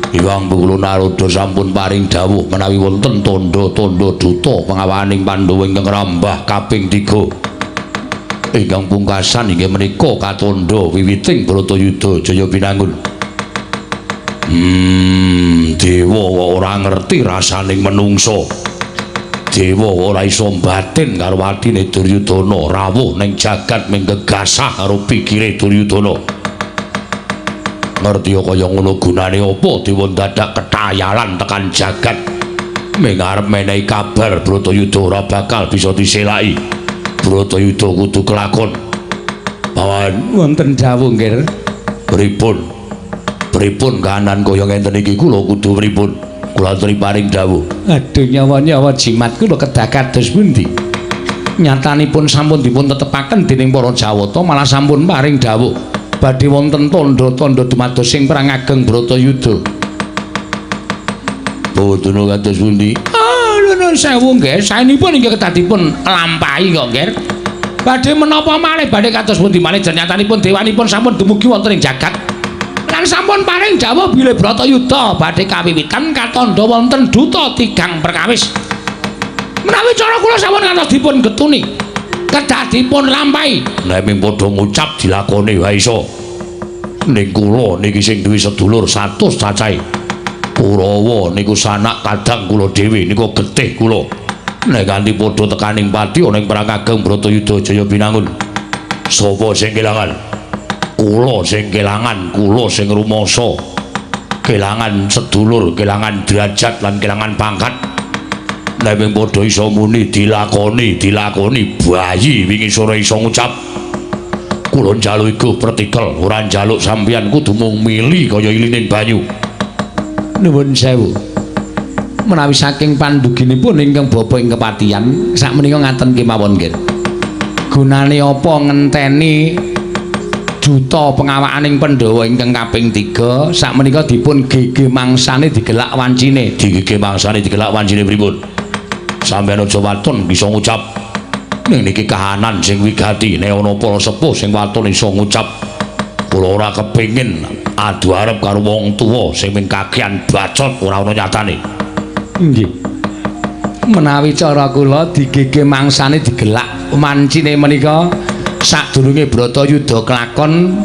Hyang Bukula Narada sampun paring dawuh menawi wonten tandha-tandha duta pengawaning Pandhawa ingkang rambah kaping 3. Ingkang pungkasan inggih menika katandha wiwiting Bratayuda Jaya Binangun. Dewa ora ngerti rasaning menungsa. Dewa ora iso mbatin karo atine Duryudana, rawuh ning jagat ming gegasah karo pikire Duryudana. Ngerti kaya ngono gunane apa dewa dadak ketayalan tekan jagat ming arep menehi kabar Bratayuda ora bakal bisa diselaki. Bratayuda kudu kelakon. Pawan wonten dawuh nggih. Pripun? Pripun kahanan kaya ngenten iki kula kudu pripun? Kula aturi paring dawuh. Aduh, nyawa-nyawa jimat kula kedah kados pundi? Nyatanipun sampun dipun tetepaken dening para Jawata malah sampun paring dawuh badhe wonten tandha-tandha dumados sing perang ageng Bratayuda. Bawadana kados pundi? Ah, nuwun sewu nggih, saenipun inggih kedah dipun lampahi kok nggih. Badhe menapa malih badhe kados pundi malih nyatanipun dewanipun sampun dumugi wonten ing jagat. Lan sampun paring dawuh bilih Bratayuda badhe kawiwitan katandha wonten duta tigang perkawis. Menawi cara kula sampun ngantos dipun getuni, kedah dipun lampahi. Nek ming padha ngucap dilakoni wae iso. Ning kula niki sing duwe sedulur 100 cacahe. Kurawa niku sanak kadang kula dhewe niku getih kula. Nek kanthi padha tekaning pati ana ing perang ageng Bratayuda Jaya Binangun. Sapa sing kelangan? Kula sing kelangan, kula sing rumangsa. Kelangan sedulur, kelangan derajat lan kelangan pangkat. Nek ming padha iso muni dilakoni, dilakoni bayi wingi sore iso ngucap. Kula njaluk iku pretikel, ora njaluk sampeyan kudu mung mili kaya ilining banyu. Nuwun sewu. Menawi saking panduginipun ingkang bapa ing kepatihan, sakmenika ngaten kemawon nggih. Gunane apa ngenteni duta pengawakaning Pandhawa ingkang kaping 3 sakmenika dipun gege mangsane digelak wancine. Digege mangsane digelak wancine pripun? Sampeyan aja waton bisa ngucap. Ning niki kahanan sing wigati, nek ana para sepuh sing waton iso ngucap. Kula ora kepengin adu arep karo wong tuwa sing ming kakean bacot ora ana nyatane. Nggih. Menawi cara kula digege mangsane digelak wancine menika sadurunge Bratayuda kelakon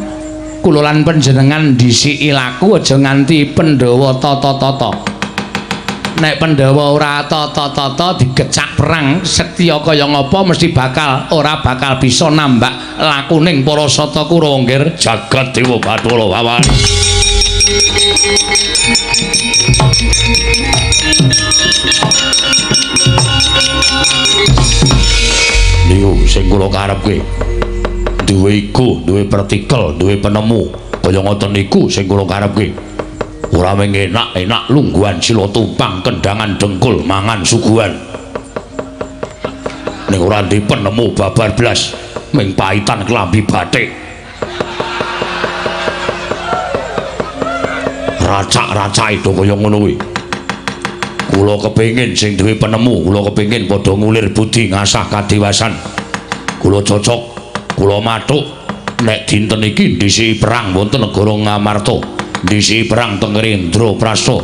Kula lan panjenengan dhisiki laku aja nganti Pandhawa tata-tata. Nek Pandhawa ora tata-tata digecak perang setya kaya ngapa mesti bakal ora bakal bisa nambak lakuning para Sata Kurawa nggir. Jagat Dewa Bathara Wawan. Niku sing kula karepke. Duwe iku, duwe pertikel, duwe penemu. Kaya ngoten niku sing kula karepke. Ora mung enak-enak lungguhan sila tumpang kendangan dengkul mangan suguhan. Ning ora ndek penemu babar blas, mung paitan klambi batik. Racak-racake do kaya ngono kuwi. Kula kepengin sing duwe penemu, kula kepengin padha ngulir budi ngasah kadewasan. Kula cocok, kula mathuk nek dinten iki ndhisiki perang wonten negara Ngamarta, ndhisiki perang teng Indraprasta.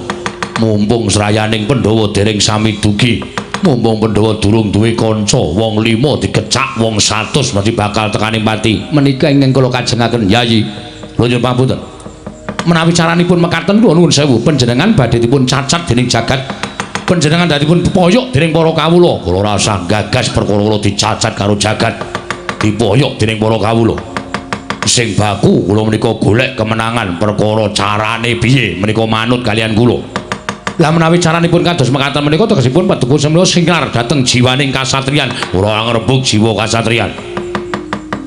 Mumpung srayaning Pandhawa dereng sami dugi, mumpung Pandhawa durung duwe kanca, wong 5 digecak wong 100 mesti bakal tekaning pati. Menika ingkang kula kajengaken Yayi. Kula nyuwun pangapunten. Menawi caranipun mekaten kula nuwun sewu, panjenengan badhe dipun cacat dening jagat. Panjenengan dadipun poyok dening para kawula. Kula ora usah gagas perkara kula dicacat karo jagat, dipoyok dening para kawula. Sing baku kula menika golek kemenangan, perkara carane piye menika manut kalian kula. Lah menawi caranipun kados mekaten menika tegesipun paduka semula singlar dhateng jiwaning kasatriyan. Kula ora ngrebug jiwa kasatriyan.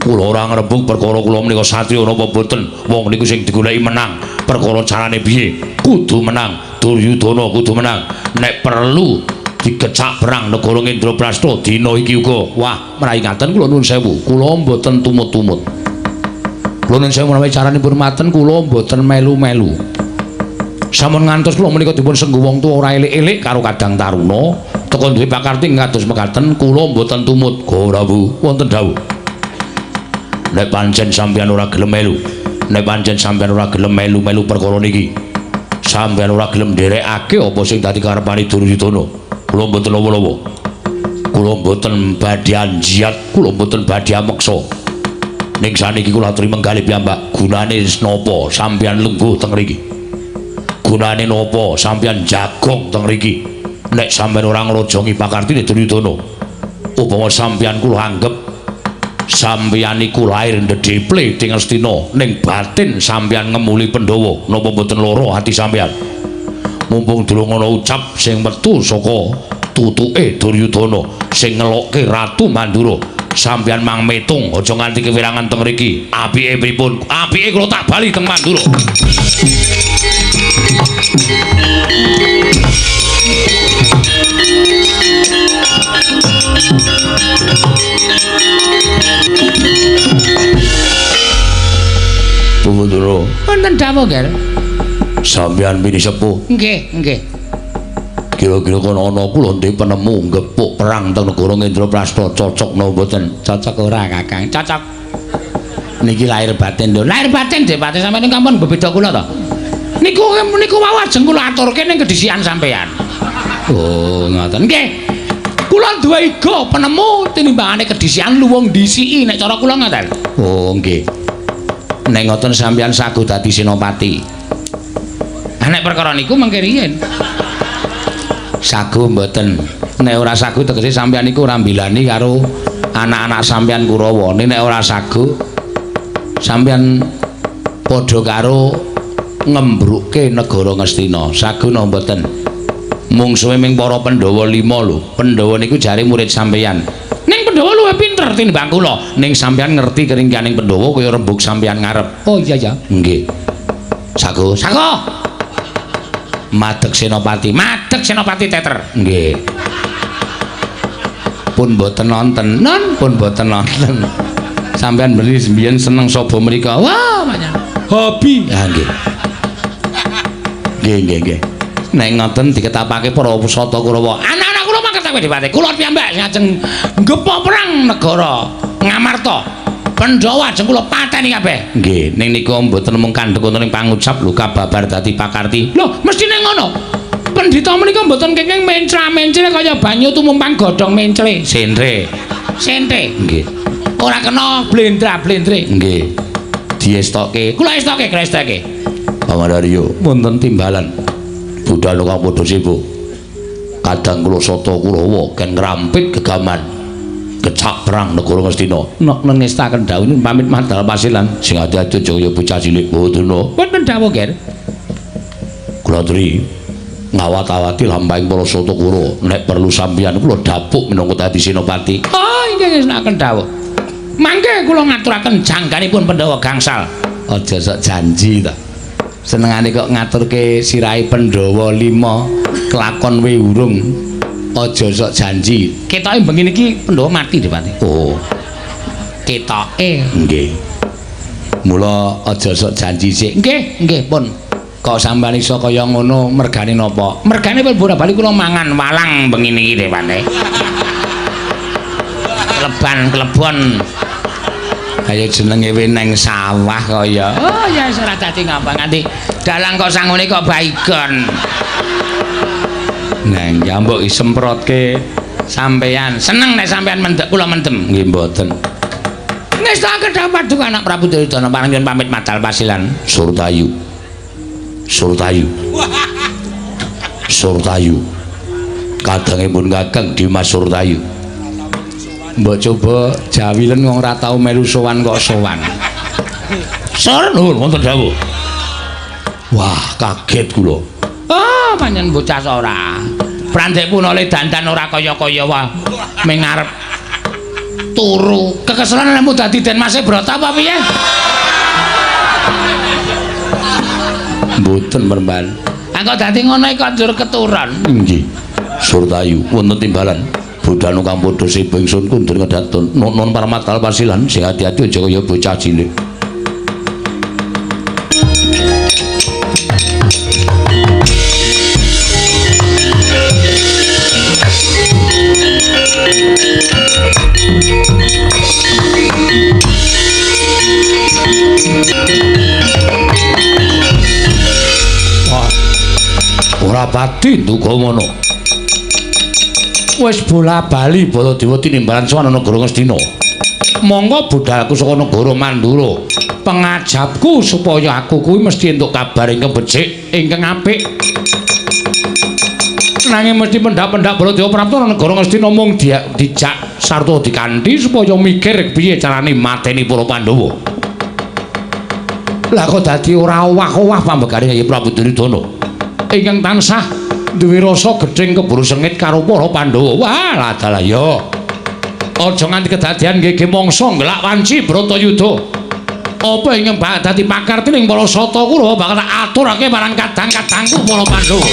Kula ora ngrebug perkara kula menika satriya napa boten. Wong niku sing digoleki menang, perkara carane piye kudu menang. Duryudana kudu menang. Nek perlu digecak perang negara Indraprasta dina iki uga. Wah, menawi ngaten kula nuwun sewu, kula mboten tumut-tumut. Kula nuwun sewu menawi caranipun maten kula mboten melu-melu. Sampun ngantos kula menika dipun sengguh wong tuwa ora elik-elik karo Kadang Taruna, teka duwe pakarti ngados mekaten kula mboten tumut. Go Prabu, wonten dawuh. Nek pancen sampeyan ora gelem melu, nek pancen sampeyan ora gelem melu-melu perkara niki, sampeyan ora gelem nderekake apa sing dadi karepane Duryudana, kula mboten lawa-lawa. Kula mboten badhe anjiat, kula mboten badhe ameksa. Ning saniki kula aturi menggalih piyambak, gunane napa sampeyan lungguh teng mriki? Gunane napa sampeyan jagong teng mriki? Nek sampeyan ora ngrojongi pakartine Duryudana, upama sampeyan kula anggep sampeyan iku lair ndedheple ing Astina, ning batin sampeyan ngemuli Pandhawa, napa mboten lara ati sampeyan? Mumpung durung ana ucap sing metu saka tutuke Duryudana sing ngelokke Ratu Mandura, sampeyan mang metung aja nganti kewirangan teng mriki. Apike pripun? Apike kula tak bali teng Mandura. Bumudura. Wonten dawuh, Ger. Sampeyan pini sepuh. Nggih, nggih. Kira-kira kono ana kula ndek penemu ngepuk perang teng negara Indraprasta, cocok napa mboten? Cocok ora, Kakang? Cocok. Niki lahir batin lho. Lahir batin Dek, batin sampeyan niku ampun bebeda kula to. Niku niku wau ajeng kula aturke ning kedhisikan sampeyan. Oh, ngoten. Nggih. Kula duwe iga penemu tinimbangane kedhisikan luwung dhisiki nek cara kula ngoten. Oh, nggih. Nek ngoten sampeyan sagu dadi senopati. Ah nek perkara niku mengke riyen. Sagu mboten. Nek ora sagu tegese sampeyan niku ora mbilani karo anak-anak sampeyan Kurawa. Nek ora sagu sampeyan padha karo ngembrukke negara Ngastina. Sagu napa mboten? Mungsuhe ming para Pandhawa 5 lho. Pandhawa niku jare murid sampeyan. Ning Pandhawa luwih pinter tinimbang kula. Ning sampeyan ngerti keringkianing Pandhawa kaya rembug sampeyan ngarep. Oh iya ya. Nggih. Sagu, sagu. Madeg Senopati, madeg Senopati teter. Nggih. Pun mboten nonton, non pun mboten nonton. Sampeyan beli mbiyen seneng saba mriko. Wah, banyak. Hobi. Ah nggih. Nggih, nggih, nggih. Nek ngoten diketapake para Sata Kurawa. Anak-anak kula mangketake dipate. Kula piyambak sing ajeng nggepok perang negara Ngamarta. Pandhawa ajeng kula pateni kabeh. Nggih, ning nika mboten mung kandhek wonten ing pangucap lho kababar dadi pakarti. Lho, mestine ngono. Pendhita menika mboten kenging mencra-mencre kaya banyu tumumpang godhong mencle. Sentre. Sente. Nggih. Ora kena blendra-blendre. Nggih. diestoke. Kula estoke, kula estoke. Pamandarya wonten timbalan. Budal kang padha sibuk. Kadang kula Sata Kurawa ken ngrampit gegaman. Kecak perang negara Ngastina. Nok nengestaken dawuh pamit madal pasilan. Sing ati-ati aja kaya bocah cilik boten. Wonten dawuh, Ger. Kula aturi ngawat-awati lampahing para Sata Kurawa. Nek perlu sampeyan kula dapuk minangka dadi senopati. Oh, inggih ngestokaken dawuh. Mangke kula ngaturaken jangganipun Pandhawa gangsal. Aja sok janji ta. Senengane kok ngaturke sirahe Pandhawa 5 kelakon we urung. Aja sok janji. Ketoke bengi niki Pandhawa mati Depati. Oh. Ketoke. Nggih. Mula aja sok janji sik. Nggih, nggih pun. Kok sampeyan iso kaya ngono mergane napa? Mergane pun bola bali kula mangan walang bengi niki Depati. Kleban klebon. Kaya jenenge weneng sawah kaya. Oh ya wis ora dadi ngapa nganti dalang kok sangune kok baygon. Nah, ya mbok disemprotke sampeyan. Seneng nek sampeyan mendek kula mendem. Nggih mboten. Ngestake dapat duka anak Prabu Duryudana parang pamit madal pasilan. Surtayu. Surtayu. Surtayu. Kadangipun Kakang Dimas Surtayu. Mbok coba jawilen wong ora tau melu sowan kok sowan. Sur nuwun wonten dawuh. Wah, kaget kula. Ah, pancen bocah ora. Prandek punole dandan ora kaya-kaya wae. Ming arep turu. Kekeselan lemu dadi Den Mase Brata apa piye? Mboten merman. Engko dadi ngono iki kok njur keturun. Nggih. Surtayu wonten timbalan. Budal kang padha sibuk ingsun kundur ngedatun. Nun parmatal pasilan sing ati-ati aja kaya bocah cilik. Wah. Ora pati duka ngono. Wis bola-bali Baladewa tinimbalan sowan negara Ngastina. Monggo budalku saka negara Mandura. Pengajapku supaya aku kuwi mesti entuk kabar ingkang becik, ingkang apik. Nanging mesti pendak-pendak Baladewa prapta negara Ngastina mung dijak sarta dikanthi supaya mikir piye carane mateni para Pandhawa. Lah kok dadi ora owah-owah pambekane Kyai Prabu Duryudana ingkang tansah duwe rasa gething keburu sengit karo para Pandhawa. Wah, ladalah ya. Aja nganti kedadian nggih mangsa nggelak wanci Bratayuda. Apa ingkang bakal dadi pakarti ning para Sata Kurawa bakal tak aturake marang kadang-kadangku para Pandhawa.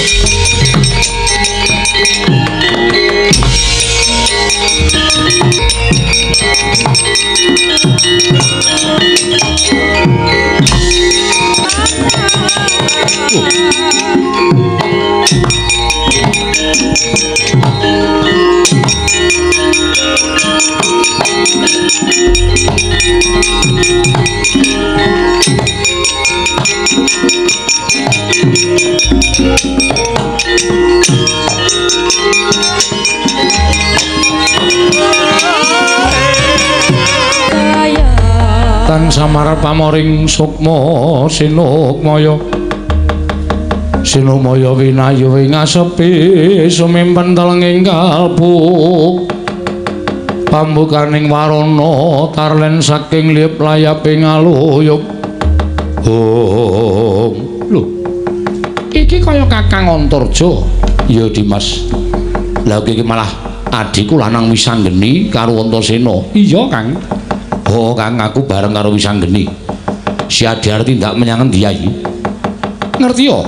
Tan samar pamoring sukma sinukmaya sinukmaya winayu ing asepi sumimpen telenging kalbu pambukaning warana tarlen saking liyep layaping aluyup. Oh, lho iki kaya Kakang Antarja. Ya Dimas. Lah iki malah adhiku lanang Wisanggeni karo Antasena. Iya, Kang. Oh, Kang, aku bareng karo Wisanggeni. Si Adi arep tindak menyang endi ayi? Ngerti yo.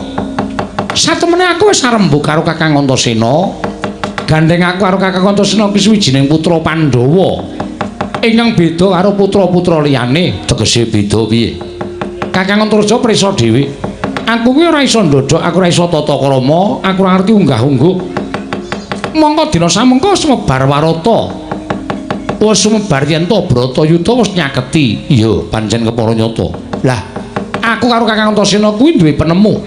Satemene aku wis arembug karo Kakang Antasena. Gandeng aku karo Kakang Antasena kuwi suwijining putra Pandhawa. Ingkang beda karo putra-putra liyane. Tegese beda piye? Kakang Antarja prisa dhewe. Aku kuwi ora iso ndodhok, aku ora iso tata krama, aku ora ngerti unggah-ungguh. Mongko dina samengko sumebar warata. Wis sumebar yen to Bratayuda wis nyaketi. Iya, pancen kepara nyata. Lah, aku karo Kakang Antasena kuwi duwe penemu.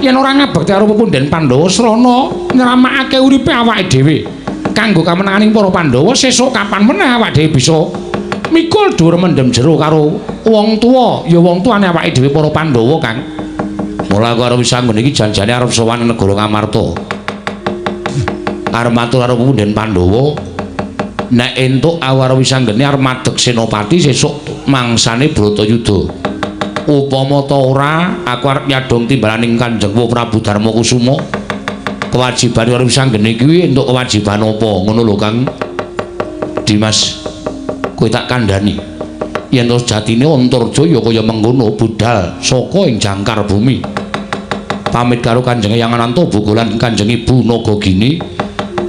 Yen ora ngabekti karo pepunden Pandhawa srana nyramakake uripe awake dhewe kanggo kamenanganing para Pandhawa, sesuk kapan meneh awake dhewe bisa mikul dhuwur mendem jero karo Wong tuwa, ya wong tuane awake dhewe para Pandhawa, Kang. Mula aku arep sanggon iki janjane arep sowan negara Ngamarta. Arep matur karo punden Pandhawa, nek entuk aku arep wisanggeni arep madeg senopati sesuk mangsane Bratayuda. Upama ta ora, aku arep nyadhong timbalaning Kanjeng Prabu Darma Kusuma. Kewajiban arep wisanggeni kuwi entuk kewajiban apa? Ngono lho, Kang. Dimas, kowe tak kandhani. Yen to sejatine Antarja ya kaya mengkono budal saka ing jangkar bumi. Pamit karo Kanjeng Eyang Ananta Boga lan Kanjeng Ibu Nagagini,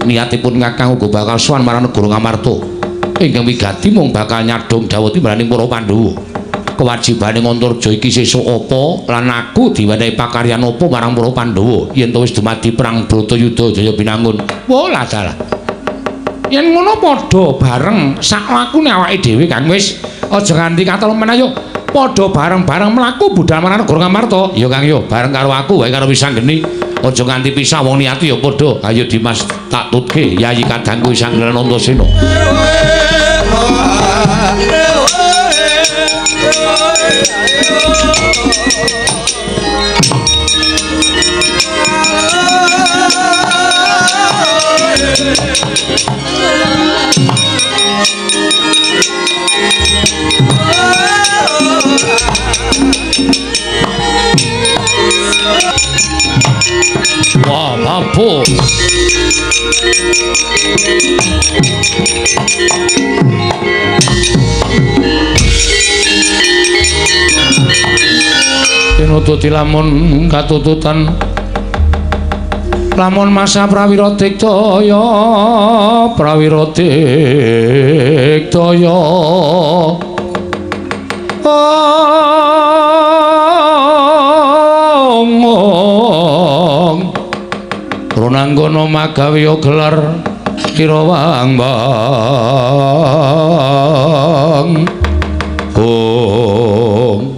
niatipun Kakang uga bakal sowan marang negara Ngamarta. Ingkang wigati mung bakal nyadhong dawuh timbalaning para Pandhawa. Kewajibane Antarja iki sesuk apa lan aku diwenehi pakaryan apa marang para Pandhawa yen to wis dumadi perang Bratayuda Jaya Binangun. Wah, dalah. Yen ngono padha bareng sak lakune awake dhewe, Kang. Wis aja nganti katelemen, ayo padha bareng-bareng mlaku budal marang negara Ngamarta. Ya Kang, yo bareng karo aku wae karo Wisanggeni. Aja nganti pisah wong niati ya padha. Ayo Dimas tak tutke Yayi kadangku Wisanggeni Antasena. Wah, mampus. Tinututi lamun katututan lamun masa prawira diktaya, prawira diktaya. Ong Runanggono magawe gelar kirawang bang. Ong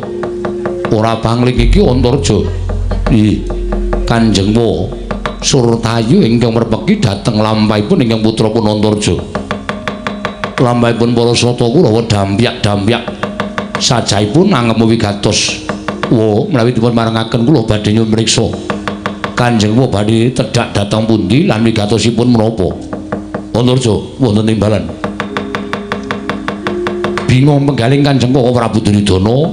ora pangling iki Antarja. Ih, Kanjeng Wa Surtayu ingkang merpeki dhateng lampahipun ingkang putra pun Antarja. Lampahipun para sata Kurawa dampyak-dampyak sajahipun angemu wigatos. Wa menawi dipun marengaken kula badhe nyuwun mriksa. Kanjeng Wa badhe tedhak dhateng pundi lan wigatosipun menapa? Antarja wonten timbalan. Bingung penggaling Kanjeng Kaka Prabu Duryudana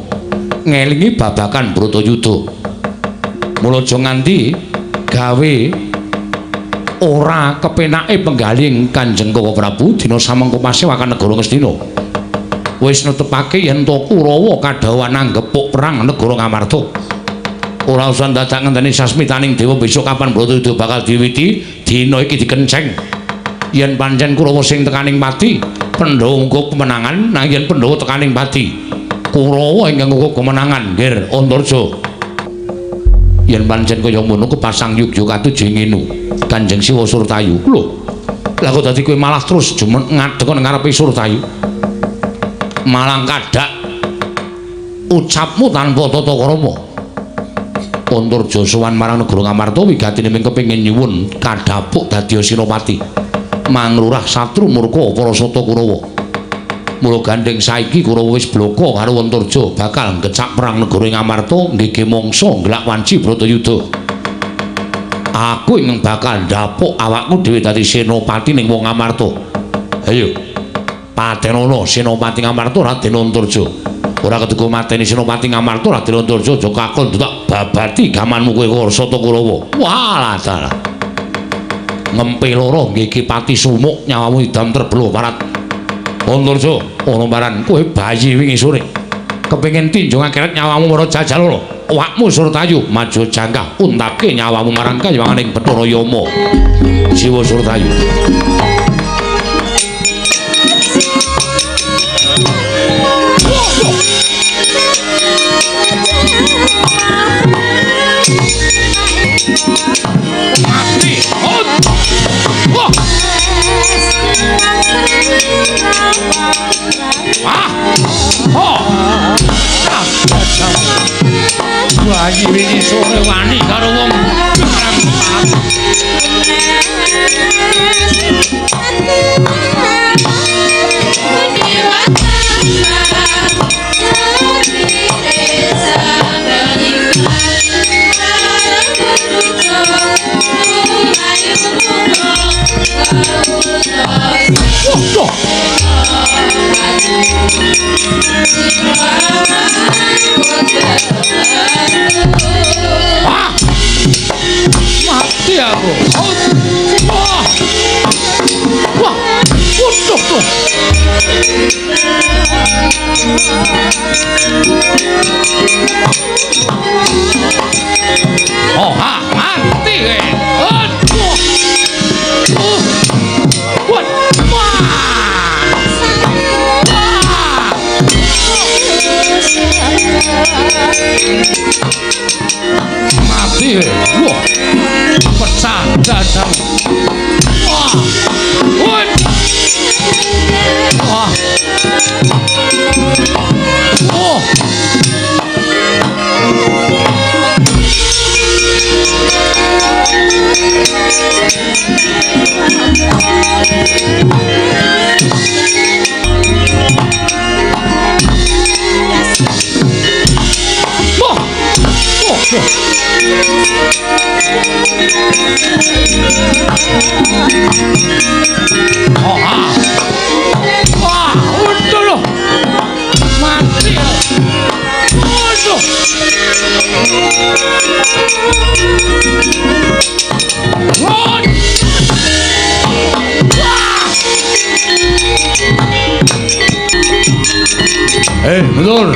ngelingi babakan Bratayuda. Mula aja nganti gawe ora kepenake penggaling Kanjeng Kaka Prabu dina samengko pasewakan negara Ngastina. Wis netepake yen to Kurawa kadhawuhan anggepuk perang negara Ngamarta. Ora usah dadak ngenteni sasmitaning dewa besok kapan Bratayuda bakal diwiti, dina iki dikenceng. Yen pancen Kurawa sing tekaning pati, Pandhawa uga kemenangan, nanging yen Pandhawa tekaning pati, Kurawa ingkang uga kemenangan, Nger Antarja. Yen pancen kaya ngono kepasang yugya katuju ngene. Kanjeng Siwa Surtayu. Lho, lah kok dadi kowe malah terus jumen ngadeg nang ngarepe Surtayu. Malang kadak ucapmu tanpa tata krama. Antarja sowan marang negara Ngamarta wigatine mung kepengin nyuwun kadhapuk dadi senopati. Manglurah satru murka para sata Kurawa. Mula gandheng saiki Kurawa wis bloko karo Antarja bakal ngecak perang negara Ngamarta nggege mangsa nglak wanci Bratayuda. Aku ingkang bakal ndapuk awakku dhewe dadi senopati ning wong Ngamarta. Ayo patenono senopati Ngamarta Raden Antarja. Ora keduga mateni senopati Ngamarta Raden Antarja aja kakon tak babati gamanmu kowe sata Kurawa. Walah dalah. Ngempe loro nggege pati sumuk nyawamu idam terbeluh parat. Antarja ana baran kowe bayi wingi sore. Kepengin tinjung akhirat nyawamu marang jajal lho. Awakmu Surtayu maju jangkah untapke nyawamu marang kayanganing Bathara Yama. Siwa Surtayu. Mati. Wah. Ah. Oh. Bayi wingi sore wani karo wong perang. Oh, ah. Wah, udah loh. Mati. Waduh. Wah. Mundur.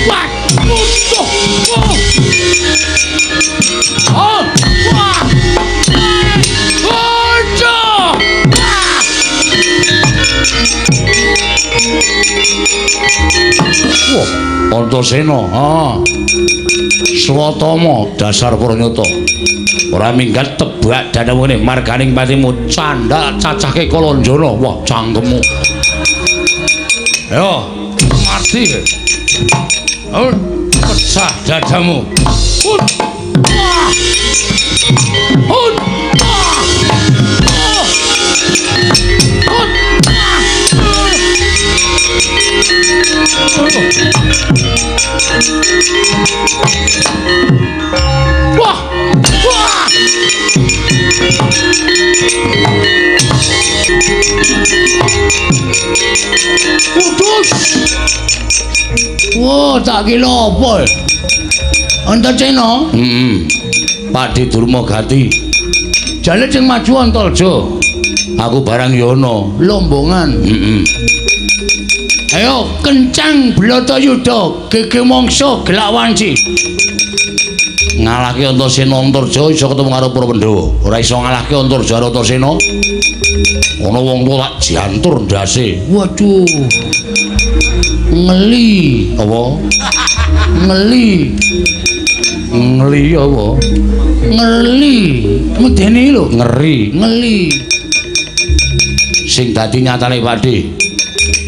Wah, musuh. Oh, wah. Waduh. Wah, Antasena, ha. Swatama dasar Pranyata. Ora minggat tebak danawene marganing patimu candhak cacahke Kalanjana. Wah, cangkemmu. Ayo, mati. Oh, pecah dadamu. Wah. Wah. Wah. Putus. Wah, tak kira apa. Antasena? Heeh. Pakde Durma Gati. Jane sing maju Antarja. Aku barang ya ana lombongan. Heeh. Ayo kencang Bratayuda, gege mangsa gelak wanci. Ngalahke Antasena Antarja iso ketemu karo para Pandhawa. Ora iso ngalahke Antarja karo Antasena. Ana wong tuwa tak jantur ndase. Waduh. Ngeli apa? Ngeli. Ngeli apa? Ngeli. Medeni lho, ngeri, ngeli. Sing dadi nyatane Pakde.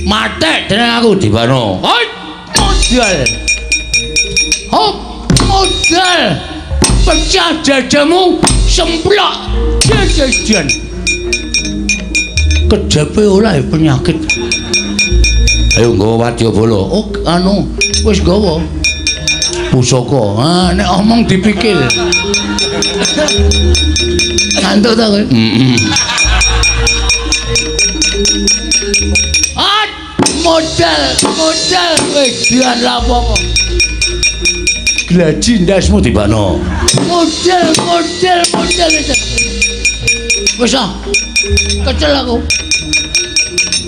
Matek dening aku dibano. Hoi, modal. Hop, modal. Pecah dadamu, semplok jajan. Kejape ora penyakit. Ayo nggawa wadyabala. Oh, anu, wis nggawa. Pusaka. Ha, nek omong dipikir. Ngantuk ta kowe? Heeh. Ah, modal, modal wedan lapo. Glaji ndasmu dibano. Modal, modal, modal. Wis ah. Kecel aku.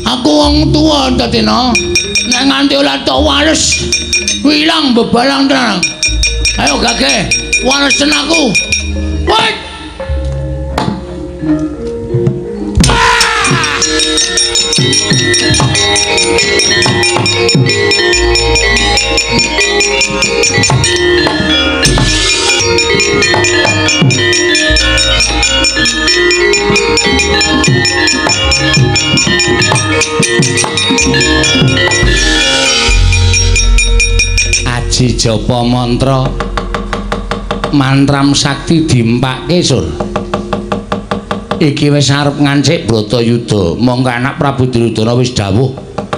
Aku wong tuwa Antasena. Nek nganti ora tok wales, ilang bebalang tenan. Ayo gage, walesen aku. Woi. Aji japa mantra mantram sakti diempake sur. Iki wis arep ngancik Bratayuda. Mongko anak Prabu Duryudana wis dawuh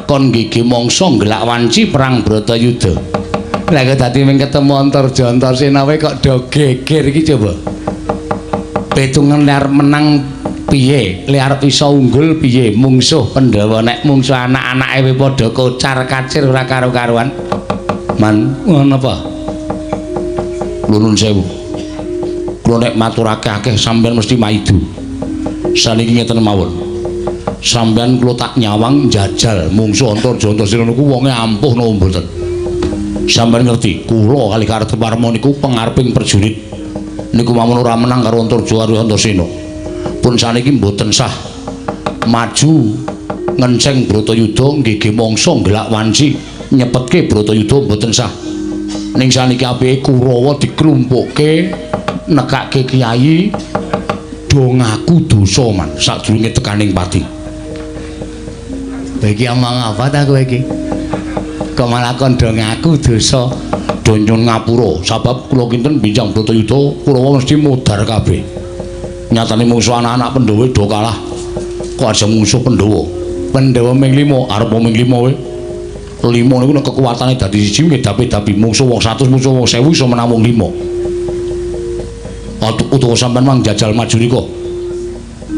kon gigi mangsa nggelak wanci perang Bratayuda. Lah kok dadi ming ketemu Antarja Antasena wae kok do geger iki coba. Petungan le arep menang piye? Le arep iso unggul piye? Mungsuh Pandhawa nek mungsuh anak-anake wae padha kocar-kacir ora karo-karuan. Man, ngono apa? Nuwun sewu. Kula nek matur akeh-akeh sampeyan mesti maidu. Saniki ngeten mawon. Sampeyan kula tak nyawang njajal mungsuh Antarja Antasena niku wonge ampuh napa mboten? Sampeyan ngerti, kula kali Kartoparma niku pengareping prajurit. Niku mawon ora menang karo Antarja karo Antasena. Pun saniki mboten sah maju ngenceng Bratayuda nggege mangsa nggelak wanci nyepetke Bratayuda mboten sah. Ning saniki apike Kurawa diklumpukke nekake kiai do ngaku dosa man sadurunge tekaning pati. Kowe iki omong apa ta kowe iki? Kok malah kandha ngaku dosa. Do nyuwun ngapura, sabab kula kinten bincang Bratayuda Kurawa mesti modar kabeh. Nyatane mungsuh anak-anak Pandhawa do kalah. Kok aja mungsuh Pandhawa. Pandhawa ming 5, arep ming 5 we. 5 niku nek kekuatane dadi siji ngedapi-dapi mungsuh wong 100, mungsuh wong 1000 iso menang wong 5. Utawa sampean mang jajal maju nika.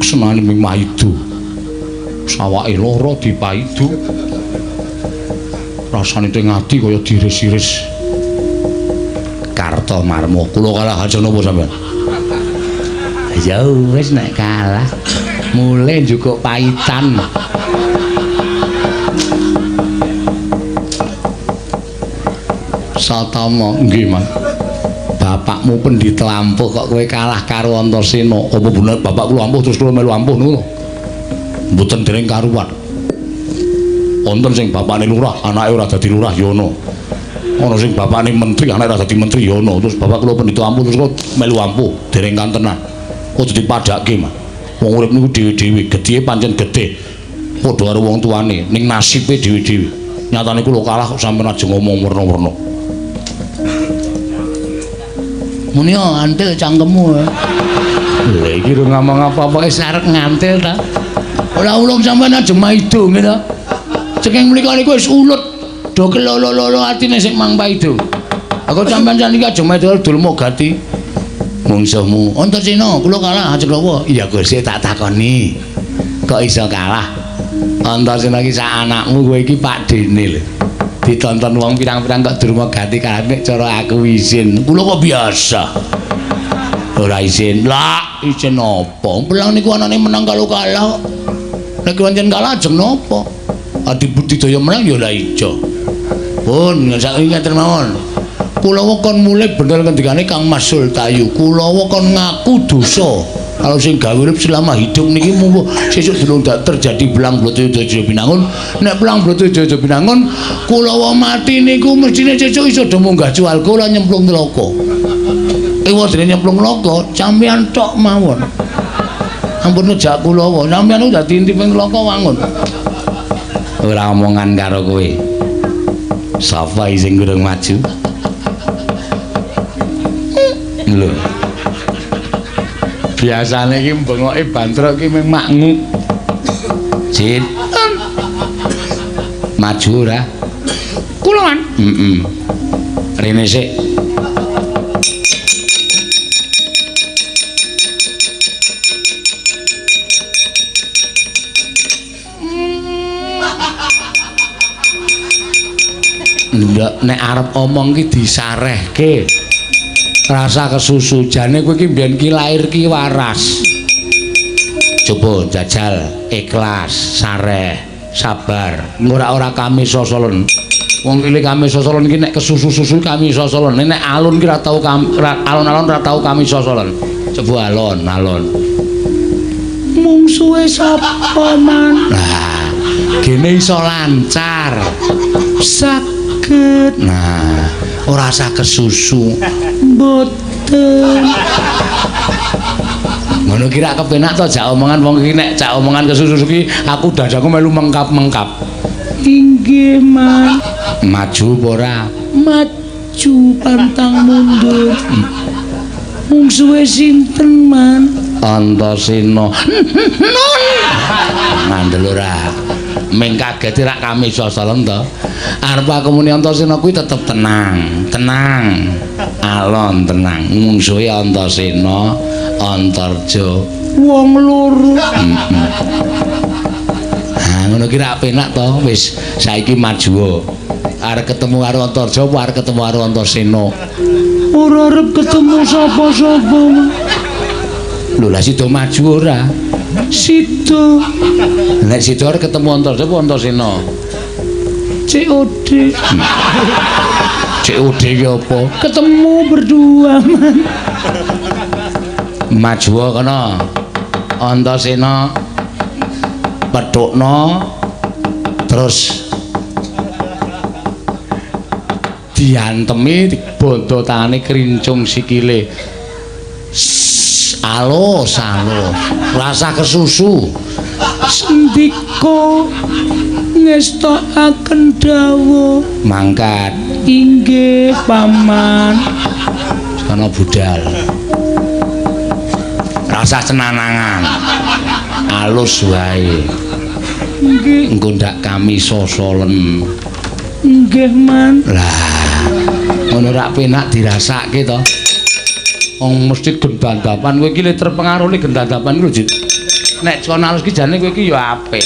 Senane ming maido. Sawake lara dipaidu. Rasane teng ati kaya diris-iris. Kartomarma, kula kalah aja napa sampean? Ya wis nek kalah mulih njukuk paitan. Satama, nggih, Mas. Bapakmu pendhita ampuh kok kowe kalah karo Antasena. Apa bener bapak kula ampuh terus kula melu ampuh niku lho? Mboten dereng karuan. Wonten sing bapakne lurah, anake ora dadi lurah ya ana. Ana sing bapakne menteri, anake ora dadi menteri ya ana. Terus bapak kula pendhita ampuh terus kula melu ampuh, dereng kantenan. Kudu dipadhake, Mas. Wong urip niku dhewe-dhewe, gedhe pancen gedhe. Padha karo wong tuane, ning nasibe dhewe-dhewe. Nyatane kula kalah kok sampean aja ngomong werna-werna. Muni yo antil cangkemmu. Lha iki ora ngomong apa-apa wis arep ngantil ta. Ora ulung sampean aja maido ngene ta. Saking mriku niku wis ulut do kelolo-lolo atine sing mang paido. Aku sampean saniki aja maido dulma gati mungsuhmu. Antasena kula kalah aja klowo. Iya Gusti tak takoni. Kok iso kalah? Antasena iki sak anakmu kowe iki Pakdene lho. Ditonton wong pirang-pirang kok durma gati kalah nek cara aku izin. Kula kok biasa. Ora izin. Lah, izin apa? Pelang niku anane menang kalau kalah. Nek pancen kalah ajeng napa? Adi budidaya menang ya lah ijo. Pun saiki ngeten mawon. Kulawa kon mulih bener ngendikane Kang Mas Sultayu. Kulawa kon ngaku dosa. Kalau sing gawe urip selama hidup niki mung sesuk durung terjadi belang Bratayuda Binangun. Nek belang Bratayuda Binangun kulawa mati niku mestine sesuk iso do munggah swarga lan nyemplung neraka. Ewa dene nyemplung neraka, sampeyan tok mawon. Ampun ngejak kulawa, sampeyan niku dadi intiping neraka wangun. Ora omongan karo kowe. Sapa sing durung maju? Lho. Biasane iki bengoke bantrok iki mung makngu. Jin. Maju ora? Kula, Man. Heeh. Rene sik. Ndak nek arep omong ki disarehke. Rasa kesusu jane kowe iki mbiyen ki lair ki waras. Coba jajal ikhlas, sareh, sabar. Ora-ora kami sosolen. Wong cilik kami sosolen iki nek kesusu-susu kami sosolen. Nek alun ki ora tau alon-alon ora tau kami sosolen. Coba alon-alon. Mungsuhe sapa, Man? Nah, gene iso lancar. Saged. Nah, ora usah kesusu. Mboten. Ngono ki rak kepenak to jak omongan wong iki nek jak omongan kesusu ki aku dadaku melu mengkap-mengkap. Inggih, Man. Maju apa ora? Maju pantang mundur. Mungsuhe sinten, Man? Antasena. Nun. Ngandel ora. Ming kaget rak kami sosolen to. Arep aku muni Antasena kuwi tetep tenang, tenang. Alon tenang. Mungsuhe Antasena, Antarja. Wong loro. Ha ngono ki rak penak to. Wis saiki maju. Arep ketemu karo Antarja apa arep ketemu karo Antasena? Ora arep ketemu sapa-sapa. Lho lah sida maju ora? Sida. Nek sida arep ketemu Antarja apa Antasena? COD. COD ki apa? Ketemu berdua, Man. Maju kono. Antasena petukno terus diantemi dibondo tangane krincung sikile. Alus alus. Rasa kesusu. Sendika Ngestokaken dawuh. Mangkat. Inggih, Paman. Kana budal. Rasa cenanangan. Alus wae. Nggih, engko ndak kami sosolen. Nggih, Man. Lah, ngono rak penak dirasake to. Wong mesti gendandapan kowe iki le terpengaruh le gendandapan iki lho, Jit. Nek kon alus ki jane kowe iki ya apik.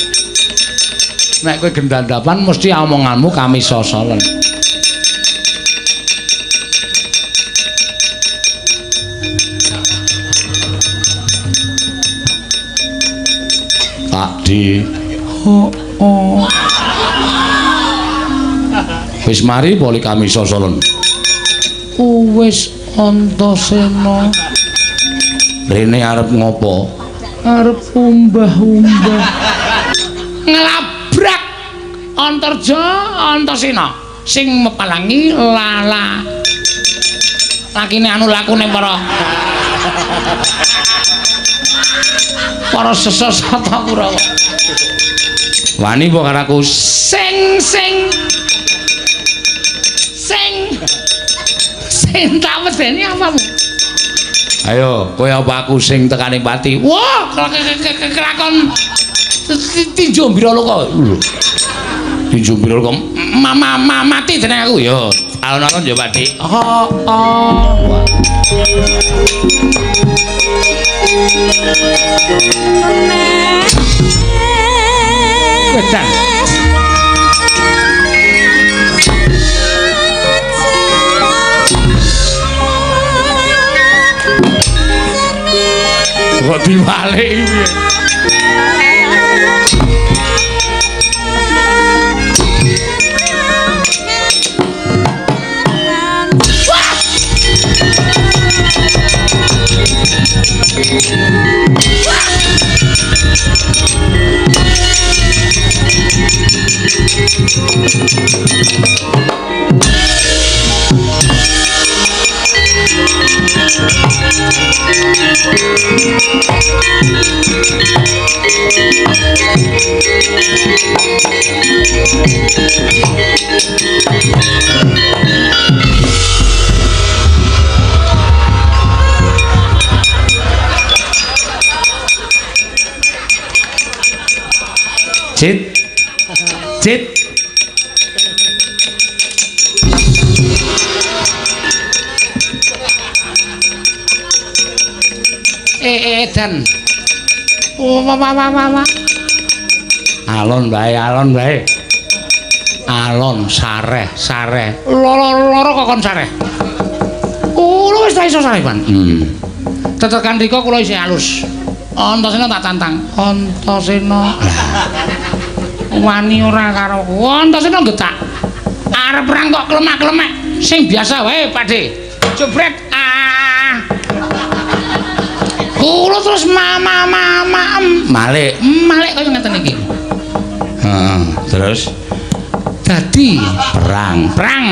Nek kowe gendandapan mesti omonganmu kami sosolen. Pak Di. Oh, oh. Wis mari poli kami sosolen. Wis Antasena. Rene arep ngopo? Arep umbah-umbah. Ngelabrak Antarja Antasena sing mepalangi lala. Lakine anu lakune para sesata Kurawa. Wani apa karo aku? Sing sing sing sing tak medeni apamu? Ayo, kowe apa aku sing tekane pati? Wah, kelakon tinju Biraloka. Tinju Biraloka mati jeneng aku ya. Alon-alon ya, Pak Dik. Heeh. Wedan. Kok diwalik iki? Cit. Cit. Dan. Oh, wa wa wa wa. Alon bae, alon bae. Alon sareh, sareh. Loro-loro kok kon sareh. Kulo wis ta iso sareh, Pan. Tetekan rika kula isih alus. Antasena tak tantang. Antasena. Wani ora karo aku. Antasena getak. Arep perang kok klemak-klemek. Sing biasa wae, Pakde. Jebret. Ah. Kulo terus mama mama malik. Malik kaya ngeten iki. Heeh, terus dadi perang. Perang.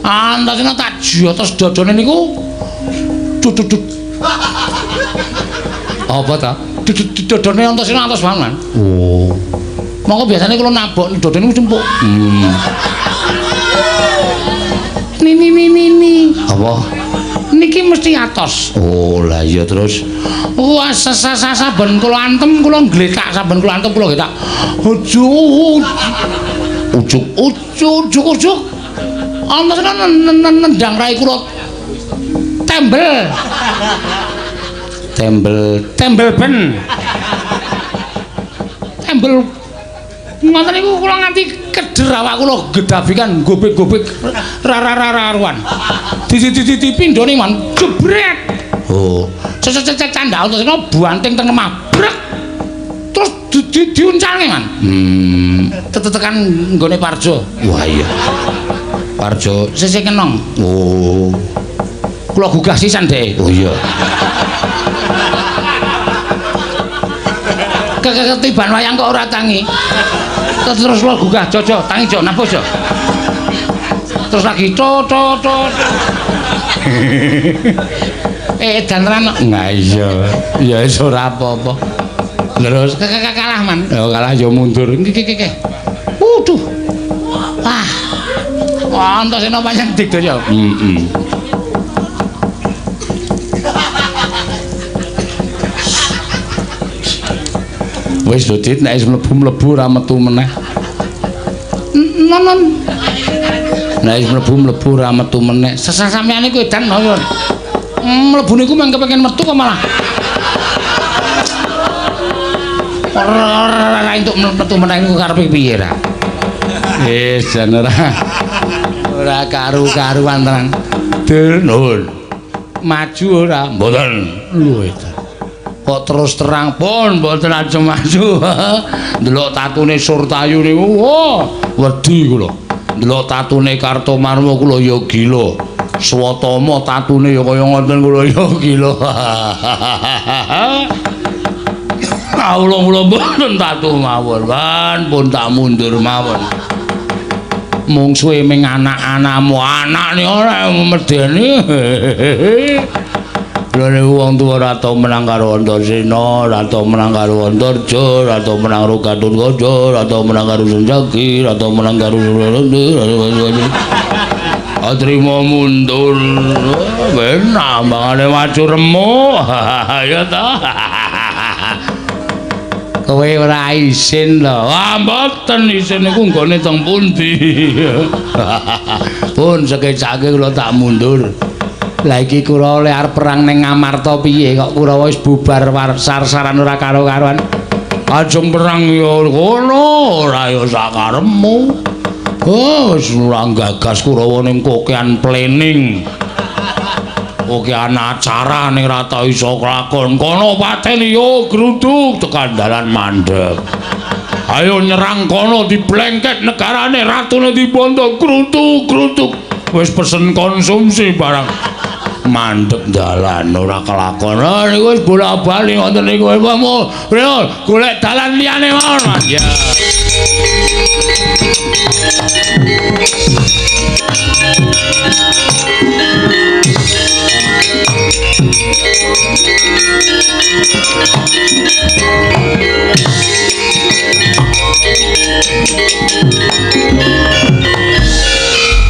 Antasena tak jotos dodone niku. Dudut. Apa ta? Dodone Antasena atos banget. Oh. Monggo biasane kula nabok dodone niku cempuk. Ni ni ni ni. Apa? Niki mesti atos. Oh, lah iya terus. Wah, saben kula antem kula ngletak, saben kula antem kula ngletak. Ujuk ujuk ujuk ujuk. Antasena nendang rai kula. Tembel. Tembel, tembel ben. Tembel ngoten niku kula nganti keder awak kula gedabikan gobek-gobek rararararuan. Di pindhone man jebret. Oh, cececece candhak Antasena banting teng lemah. Brek. Terus diuncalke man. Tetekan nggone Parjo. Wah iya. Parjo sisih kenong. Oh. Kula gugah sisan dhek. Oh iya. Ketiban wayang kok ora tangi. Terus kula gugah jojo, tangi jo, nabuh jo. Terus lagi to to to. Dan tenan. Nah iya. Ya wis ora apa-apa. Terus kalah man. Ya kalah ya mundur. Iki. Waduh. Wah. Antasena pancen digdaya. Heeh. Wis lho Dit, nek wis mlebu-mlebu ora metu meneh. Nonon. Nek wis mlebu-mlebu ora metu meneh. Sesah sampeyan iku edan lho. Mlebu niku mung kepengin metu kok malah. Ora entuk metu meneh niku karepe piye ra? Wis jan ora. Ora karu-karuan tenan. Dur nuwun. Maju ora? Mboten. Lho edan. Kok terus terang pun mboten ajeng maju. Ndelok tatune Surtayu niku, wah, wedi kula. Ndelok tatune Kartomarma kula ya gila. Swatama tatune ya kaya ngoten kula ya gila. Kawula kula mboten tatu mawon, wan pun tak mundur mawon. Mungsuhe ming anak-anakmu, anakne ora medeni. Lha niku wong tuwa ora tau menang karo Antasena, ora tau menang karo Antarja, ora tau menang karo Gatotkaca, ora tau menang karo Senjaki, ora tau menang karo Atrima mundur. Ben ambangane maju remuk. Ya ta. Kowe ora isin lho. Wah, mboten isin niku nggone teng pundi. Pun sekecake kula tak mundur. Lah iki Kurawa le arep perang ning Ngamarta piye kok Kurawa wis bubar sar-saran ora karo-karuan. Ajeng perang ya kono ora ya sakarepmu. Oh, wis ora gagas Kurawa ning kokean planning. Kokean acara ning ora tau iso kelakon. Kono pateni yo gruduk tekan dalan mandeg. Ayo nyerang kono diblengket negarane ratune dibondo gruduk-gruduk. Wis pesen konsumsi barang. Mandeg dalan ora kelakon. Ah niku wis bola-bali ngoten niku. Golek dalan liyane mawon. Ya.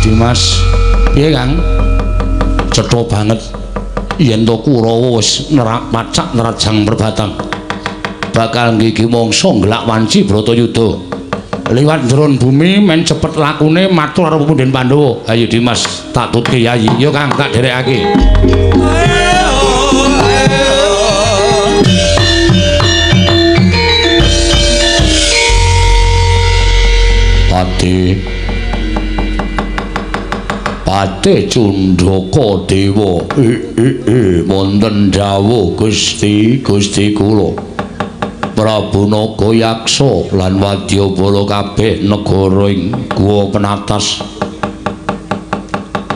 Dimas, piye Kang? Cetha banget yen to Kurawa wis nerak pacak nerajang perbatang. Bakal nggigi mangsa nglak wanci Bratayuda. Liwat njron bumi men cepet lakune matur karo punden Pandhawa. Ayo Dimas, tak tutke yayi. Yo Kang, tak dherekake. Pati Pate Cundaka Dewa wonten dawuh Gusti Gusti kula Prabu Nagayaksa lan wadyabala kabeh negara ing Guwa Penatas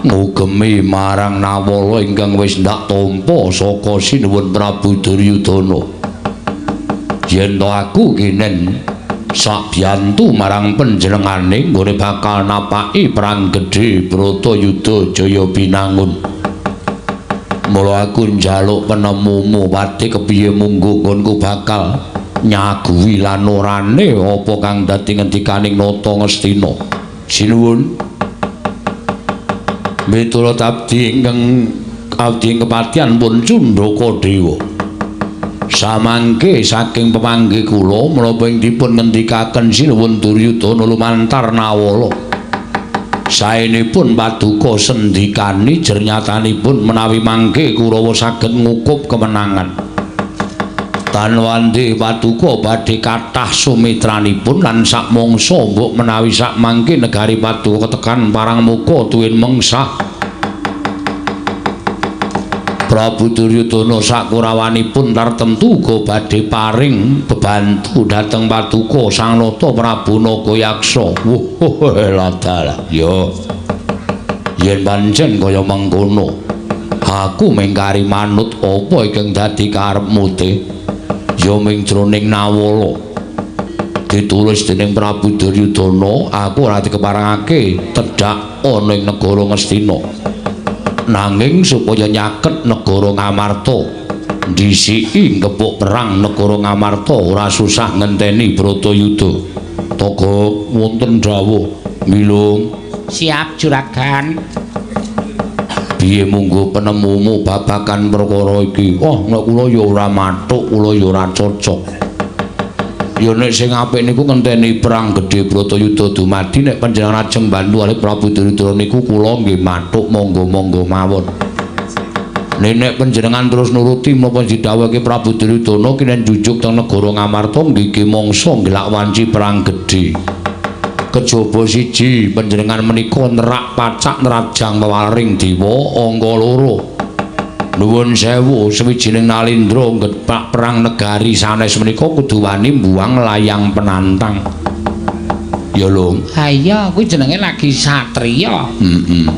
ngugemi marang Nawala ingkang wis ndak tampa saka sinuwun Prabu Duryudana. Yen to aku kinen sabiyantu marang panjenengane nggone bakal napaki perang gedhe Bratayuda Jaya Binangun. Mula aku njaluk penemumu pati kepiye mungguh nggonku bakal nyaguhi lan orane apa kang dadi ngendikaning Nata Ngastina. Sinuwun. Miturut abdi ingkang abdi kepatihan pun Cundaka Dewa. Samangke saking pemanggih kula menapa ing dipun ngendikaken sinuwun Duryudana lumantar Nawala. Saenipun paduka sendikani jernyatanipun menawi mangke Kurawa saged ngukup kemenangan. Tanwandhe paduka badhe kathah sumitranipun lan sakmangsa mbok menawi sakmangke negari paduka ketekan parang muka tuwin mengsah. Prabu Duryudana sakurawanipun tartemtu uga badhe paring bebantu dhateng paduka Sang Nata Prabu Nagayaksa. Wah, ladalah. Ya. Yen pancen kaya mengkono, aku mung kari manut apa ingkang dadi karepmu te? Ya ming jroning Nawala. Ditulis dening Prabu Duryudana, aku ora dikeparengake tedhak ana ing negara Ngastina. Nanging supaya nyaket negara Ngamarta Dhisiki ngepuk perang negara Ngamarta ora susah ngenteni Bratayuda. Togok wonten dawuh milung. Siap juragan. Piye munggo penemumu babagan perkara iki? Oh, nek kula ya ora mathuk, kula ya ora cocok. Ya nek sing apik niku ngenteni perang gedhe Bratayuda dumadi, nek panjenengan ajeng bantu kalih Prabu Duryudana niku kula nggih mathuk, monggo-monggo mawon. Nek panjenengan terus nuruti menapa didhawuhake Prabu Duryudana kinen jujuk teng negara Ngamarta nggih mangsa ngelak wanci perang gedhe. Kejaba siji panjenengan menika nerak pacak nerajang wewaring dewa angka loro. Nuwun sewu sawijining nalindra nggepak perang negari sanes menika kudu wani mbuang layang penantang. Ya lho. Ha iya kuwi jenenge lagi satriya. Heeh.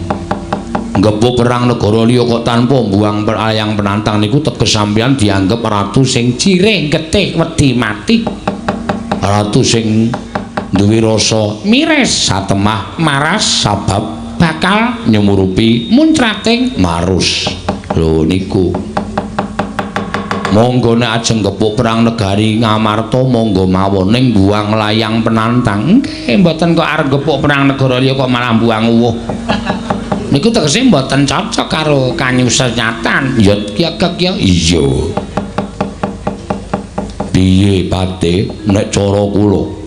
Nggebuk perang negara liya kok tanpa mbuang layang penantang niku teges sampeyan dianggep ratu sing jirih getih wedi mati. Ratu sing duwe rasa miris, satemah, maras, sabab bakal nyumurupi muncrating marus. Lho niku. Monggo nek ajeng gepuk perang negari Ngamarta monggo mawon ning buang layang penantang. Nggih, mboten kok arep gepuk perang negara liya kok malah buang uwuh. Niku tegese mboten cocok karo kanyusenyatan. Ya ya kek ya. Iya. Piye pate nek cara kula?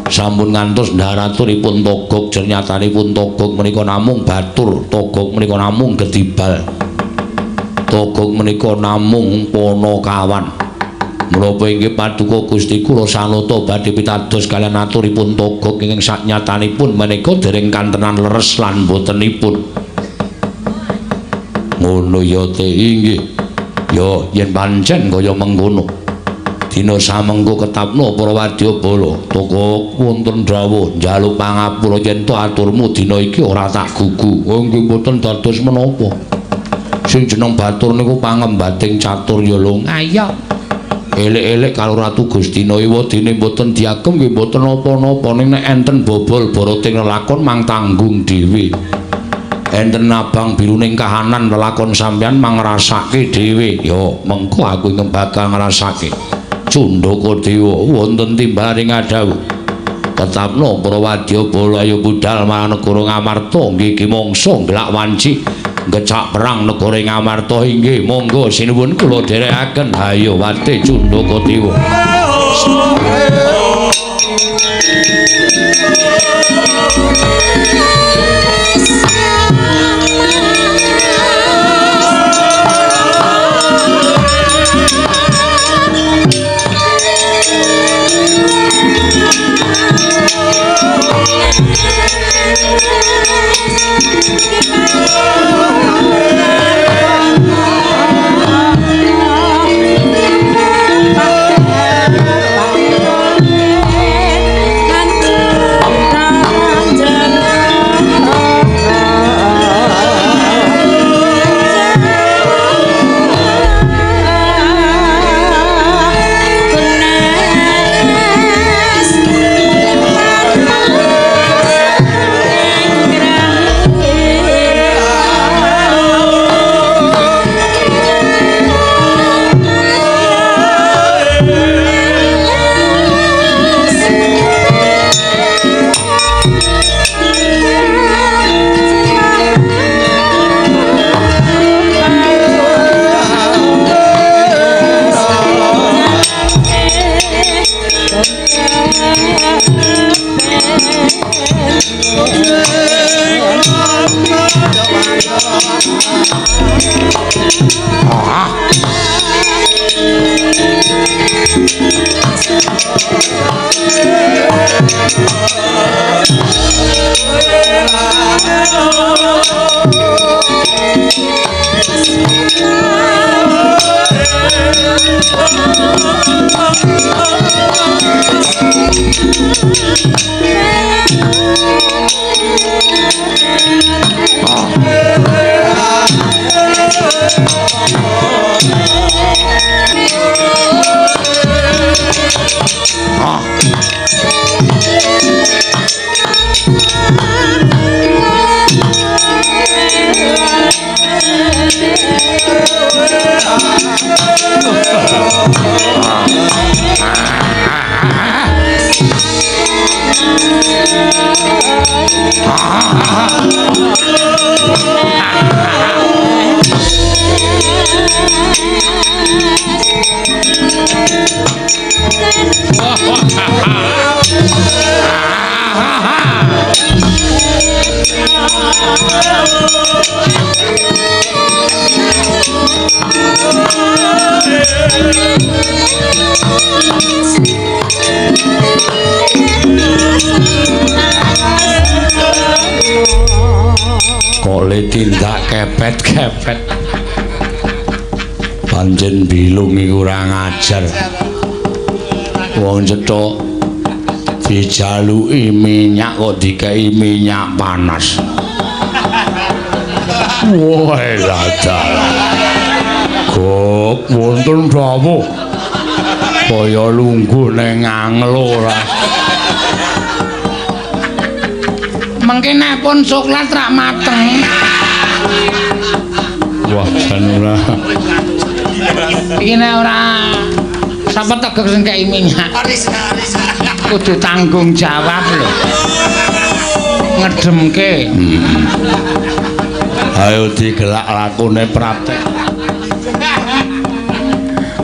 Sampun ngantos ndharaturipun Togok, jernyatanipun Togok menika namung batur, Togok menika namung gedibal. Togok menika namung panakawan. Menapa inggih paduka Gusti kula sanata badhe pitados kaliyan aturipun Togok ingkang saknyatanipun menika dereng kantenan leres lan botenipun. Ngono ya te inggih. Ya yen pancen kaya mengkono. Dina samengko ketapno para wadyabala. Togok wonten dawuh njaluk pangapura yen to aturmu dina iki ora tak gugu. Oh nggih mboten dados menapa. Sing jeneng batur niku pangembating catur ya lho. Ayo. Elek-elek karo Ratu Gustina ewadene mboten diagem nggih mboten napa-napa ning nek enten bobol barating lelakon mang tanggung dhewe. Enten abang biru ning kahanan lelakon sampeyan mang ngrasake dhewe. Ya mengko aku ingkang bakal ngrasake. Cundaka Dewa wonten timbaling adhawuh. Tetapno para wadyabala ayo budal marang negara Ngamarta nggih iki mangsa nglak wanci ngecak perang negara Ngamarta inggih monggo sinuwun kula dherekaken. Ayo wate Cundaka Dewa. Kok le tindak kepet-kepet. Pancen bilung iku ora ngajar. Wong cethuk dijaluki minyak kok dikeki minyak panas. Wah, dalah. Gop wonten dawuh. Kaya lungguh ning angel ora. Mengke nek pun coklat rak mateng. Wah, jan ora. Iki nek ora sapa tegek sing kei minyak. Kudu tanggung jawab lho. Ngedemke. Ayo digelak lakune praktek.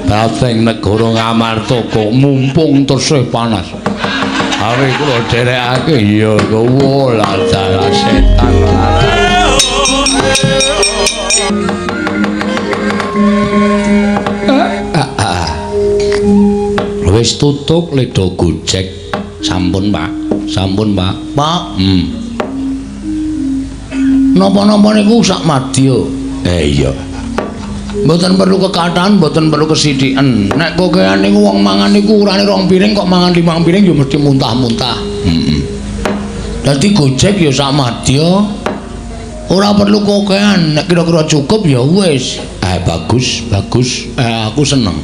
Praktek negara Ngamarta kok mumpung tesih panas. Awe kula dherekake iya kowe lah dalah setan. Wis tutuk ledo gojek. Sampun, Pak. Sampun, Pak. Pak. Napa-napa niku sak madya. Iya. Mboten perlu kekathahan, mboten perlu kesithiken. Nek kokean niku wong mangan niku urane 2 piring kok mangan 5 piring ya mesti muntah-muntah. Heeh. Dadi gojek ya sak madya. Ora perlu kokean, nek kira-kira cukup ya wis. Bagus, bagus. Aku seneng.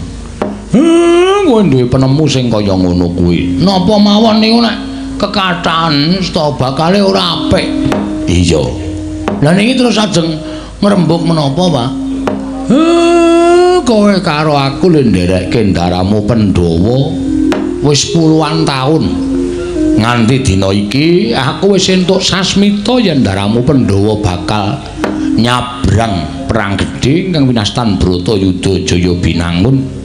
Kowe duwe penemu sing kaya ngono kuwi. Napa mawon niku nek kekathahan sta bakale ora apik. Iya. Lah niki terus ajeng ngrembug menapa, Pak? Kowe karo aku lho nderekke ndaramu Pandhawa wis puluhan taun. Nganti dina iki aku wis entuk sasmita yen ndaramu Pandhawa bakal nyabrang perang gedhe ingkang winastan Bratayuda Jaya Binangun.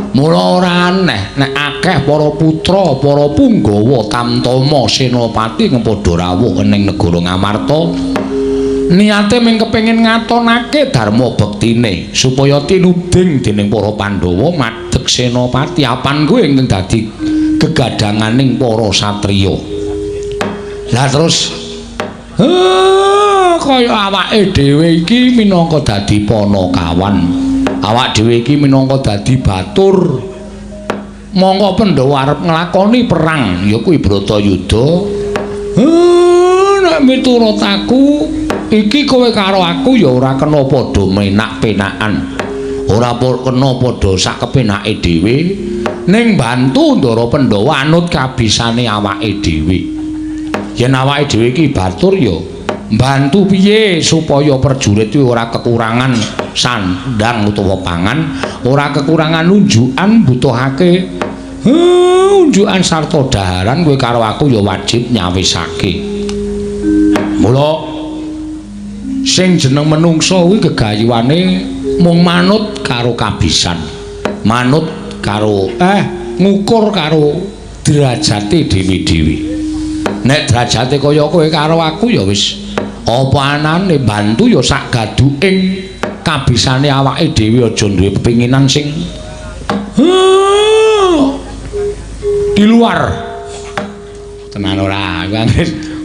Mula ora aneh nek akeh para putra, para punggawa tamtama senopati ingkang padha rawuh ning negara Ngamarta. Niate mung kepengin ngatonake dharma bektine supaya tinuding dening para Pandhawa madeg senopati apan kuwi ingkang dadi gegadhanganing para satriya. Lah terus kaya awake dhewe iki minangka dadi panakawan. Awak dhewe iki minangka dadi batur. Mongko Pandhawa arep nglakoni perang ya kuwi Bratayuda. Nek miturut aku iki kowe karo aku ya ora kena padha menak-penakan. Ora kena padha sak kepenake dhewe, ning bantu Ndara Pandhawa anut kabisane awake dhewe. Yen awake dhewe iki batur ya bantu piye supaya prajurit kuwi ora kekurangan sandang utawa pangan, ora kekurangan unjukan butuhake unjukan sarta daharan kowe karo aku ya wajib nyawisake. Mula sing jeneng menungsa kuwi gegayuhane mung manut karo kabisan, manut karo ngukur karo derajate dhewe-dhewe. Nek derajate kaya kowe karo aku ya wis apa anane bantu ya sak gaduking kabisane awake dhewe, aja duwe pepinginan sing di luar. Tenan ora?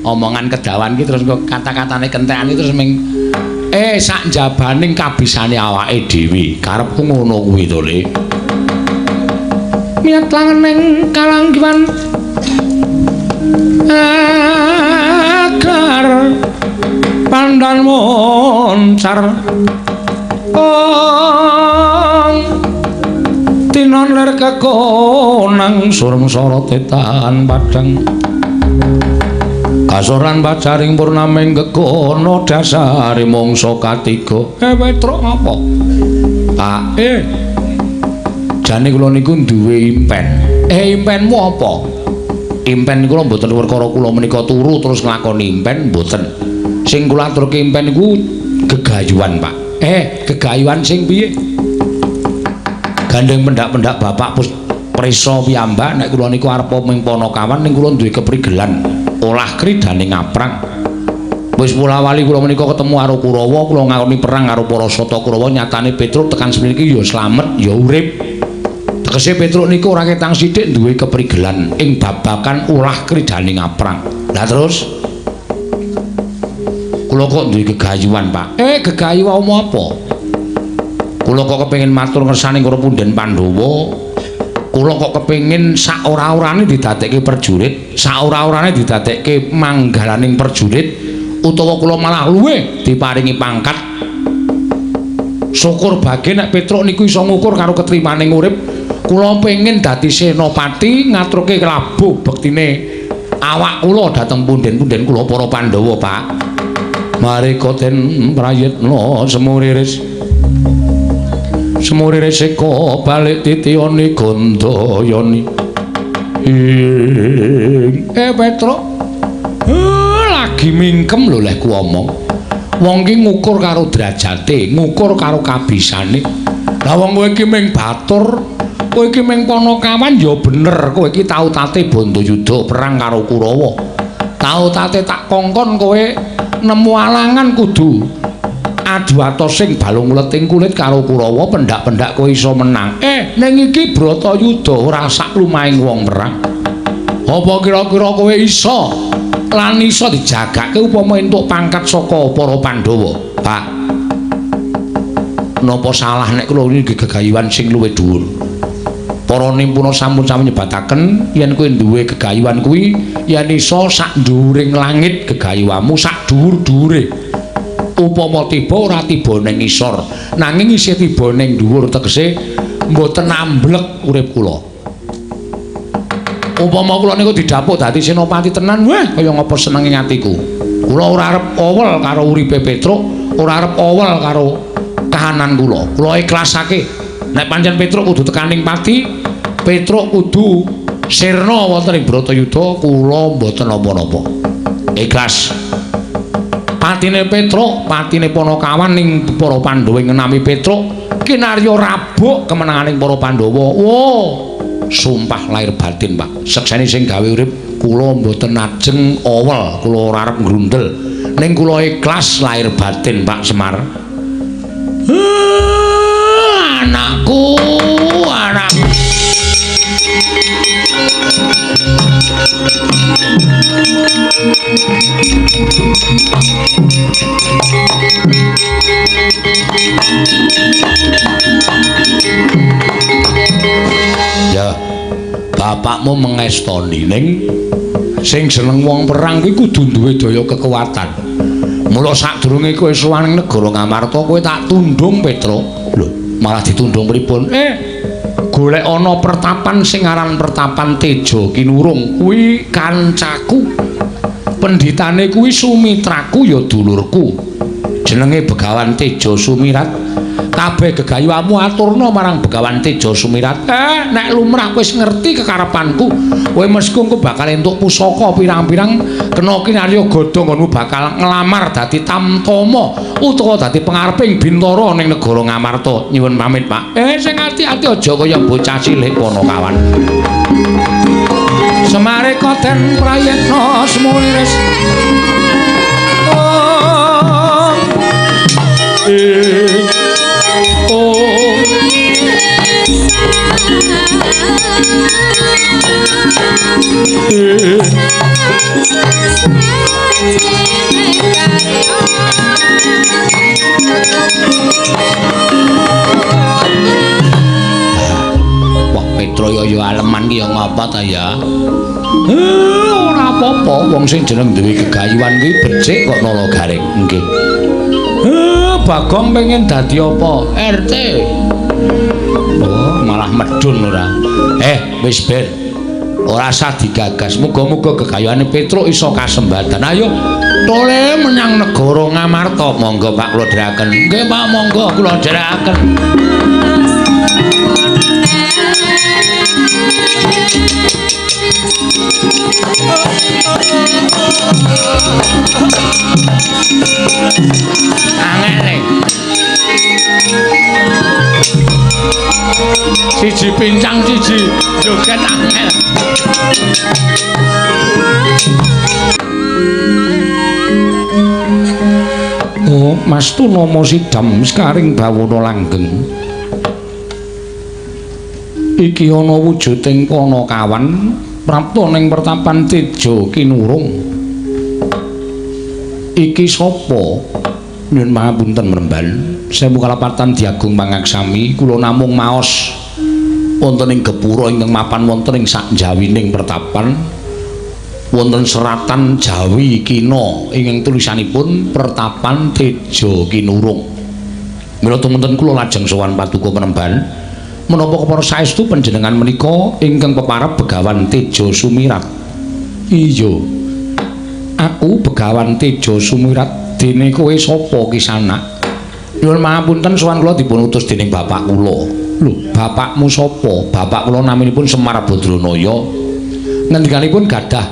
Omongan kedawan ki terus kok kata-katane kentekan iki terus ming sak njabaning kabisane awake dhewe. Karepku ngono kuwi to, Le. Miyat langening kalanggiwan agar pandan moncar ong tinon ler kekonang surem sorote tahan padang kasoran pacaring purnaming gegono dasare mangsa katiga. Petruk ngapa? Pak, jane kula niku duwe impen. Impenmu apa? Impen kula mboten perkara kula menika turu terus nglakoni impen, mboten. Sing kula aturke impen niku gegayuhan, Pak. Gegayuhan sing piye? Gandeng pendak-pendak bapak prisa piyambak nek kula niku arep ming panakawan ning kula duwe keprigelan olah kridane ngaprang. Wis mula-wali kula menika ketemu karo Kurawa, kula ngakoni perang karo para sata Kurawa, nyatane Petruk tekan semene iki ya slamet, ya urip. Tegese Petruk niku ora ketang sithik duwe keprigelan ing babakan olah kridane ngaprang. Lah terus Kula kok duwe gegayuhan, Pak. Gegayuhanmu apa? Kula kok kepengin matur ngersane karo punden Pandhawa. Kula kok kepengin sak ora-orane didadekke prajurit, sak ora-orane didadekke manggalaning prajurit, utawa kula malah luwih diparingi pangkat. Syukur bage nek Petruk niku iso ngukur karo ketrimaning urip. Kula pengin dadi senopati ngaturke labuh bektine awak kula dhateng punden-punden kula para Pandhawa, Pak. Marika den prayitna semuriris. Semuriris eka balik titiyane Gandayani. Petruk. Lagi mingkem lho leh ku omong. Wong ki ngukur karo derajate, ngukur karo kabisane. Lah wong kowe iki ming batur, kowe iki ming Panakawan ya bener, kowe iki tau tate Bandayuda perang karo Kurawa. Tau tate tak kongkon kowe nemu alangan kudu adu atos sing balung leting kulit karo Kurawa, pendak-pendak kowe iso menang. Ning iki Bratayuda ora sak lumahing wong perang. Apa kira-kira kowe iso lan iso dijagake upama entuk pangkat saka para Pandhawa, Pak? Napa salah nek kula niki gegayuhan sing luwih dhuwur? Para nimpuna sampun sami nyebataken yen kowe duwe gegayuhan kuwi yen iso sak dhuwuring langit gegayuhanmu sak dhuwur-dhuwure. Upama tiba ora tiba ning ngisor, nanging isih tiba ning dhuwur, tegese mboten amblek urip kula. Upama kula niku didhapuk dadi senopati tenan, wah kaya ngapa senenge atiku. Kula ora arep owel karo uripe Petruk, ora arep owel karo kahanan kula. Kula ikhlasake. Nek pancen Petruk kudu tekaning pati, Petruk kudu sirna wonten ing Bratayuda, kula mboten napa-napa. Ikhlas. Patine Petruk, patine Panakawan ning para Pandhawa ngenami Petruk, kinarya rabuk kemenanganing para Pandhawa. Wo, sumpah lahir batin, Pak. Sekseni sing gawe urip kula mboten ajeng owel, kula ora arep ngrundel. Ning kula ikhlas lahir batin, Pak Semar. Anakku, anakku. Ya, bapakmu mengestoni ning sing seneng wong perang kuwi kudu duwe daya kekuatan. Mula sadurunge kowe sowan ning negara Ngamarta kowe tak tundung, Petruk. Lho, malah ditundung pripun? Golek ana pertapan sing aran Pertapan Teja Kinurung kuwi kancaku. Pendhitane kuwi sumitraku ya dulurku. Jenenge Begawan Teja Sumirat. Kabeh gegayuhanmu aturna marang Begawan Teja Sumirat. Nek lumrah wis ngerti kekarepanku, kowe mesti engko bakal entuk pusaka pirang-pirang, kena kinarya godha nggonmu bakal nglamar dadi tamtama utawa dadi pengareping bintara ning negara Ngamarta. Nyuwun pamit, Pak. Sing ati-ati aja kaya bocah cilik Panakawan. Semareka den prayitna semuliris. Wah, Petro ya aleman ki ya ngapa ta ya? Ora apa-apa, wong sing jeneng duwe gegayuhan kuwi becik kok nala garing. Nggih. Bagong pengen dadi apa? RT. Oh, malah medun ora. Wis ben. Ora usah digagas. Muga-muga gegayuhane Petruk iso kasembatan. Ayo tole menyang negara Ngamarta. Monggo Pak kula dherekaken. Nggih Pak, monggo kula dherekaken. Angel. Siji pincang siji joget angel. Oh, Mas Tunama Sidam sekaring bawana langgeng. Iki ana wujuding Panakawan prapta ning pertapan Teja Kinurung. Iki sapa? Nyuwun pangapunten Mremban. Sewu kalapatan Diagung Pangaksami, kula namung maos wonten ing gepura ingkang mapan wonten ing sakjawining pertapan. Wonten seratan Jawi Kina ingkang tulisanipun Pertapan Teja Kinurung. Mila tumunten kula lajeng sowan paduka Mremban. Menapa kepara saestu panjenengan menika ingkang peparab Begawan Teja Sumirat? Iya. Aku Begawan Teja Sumirat. Dene kowe sapa Kisanak? Nyuwun pangapunten sowan kula dipun utus dening bapak kula. Lho, bapakmu sapa? Bapak kula naminipun Semar Badranaya. Ngendikanipun gadah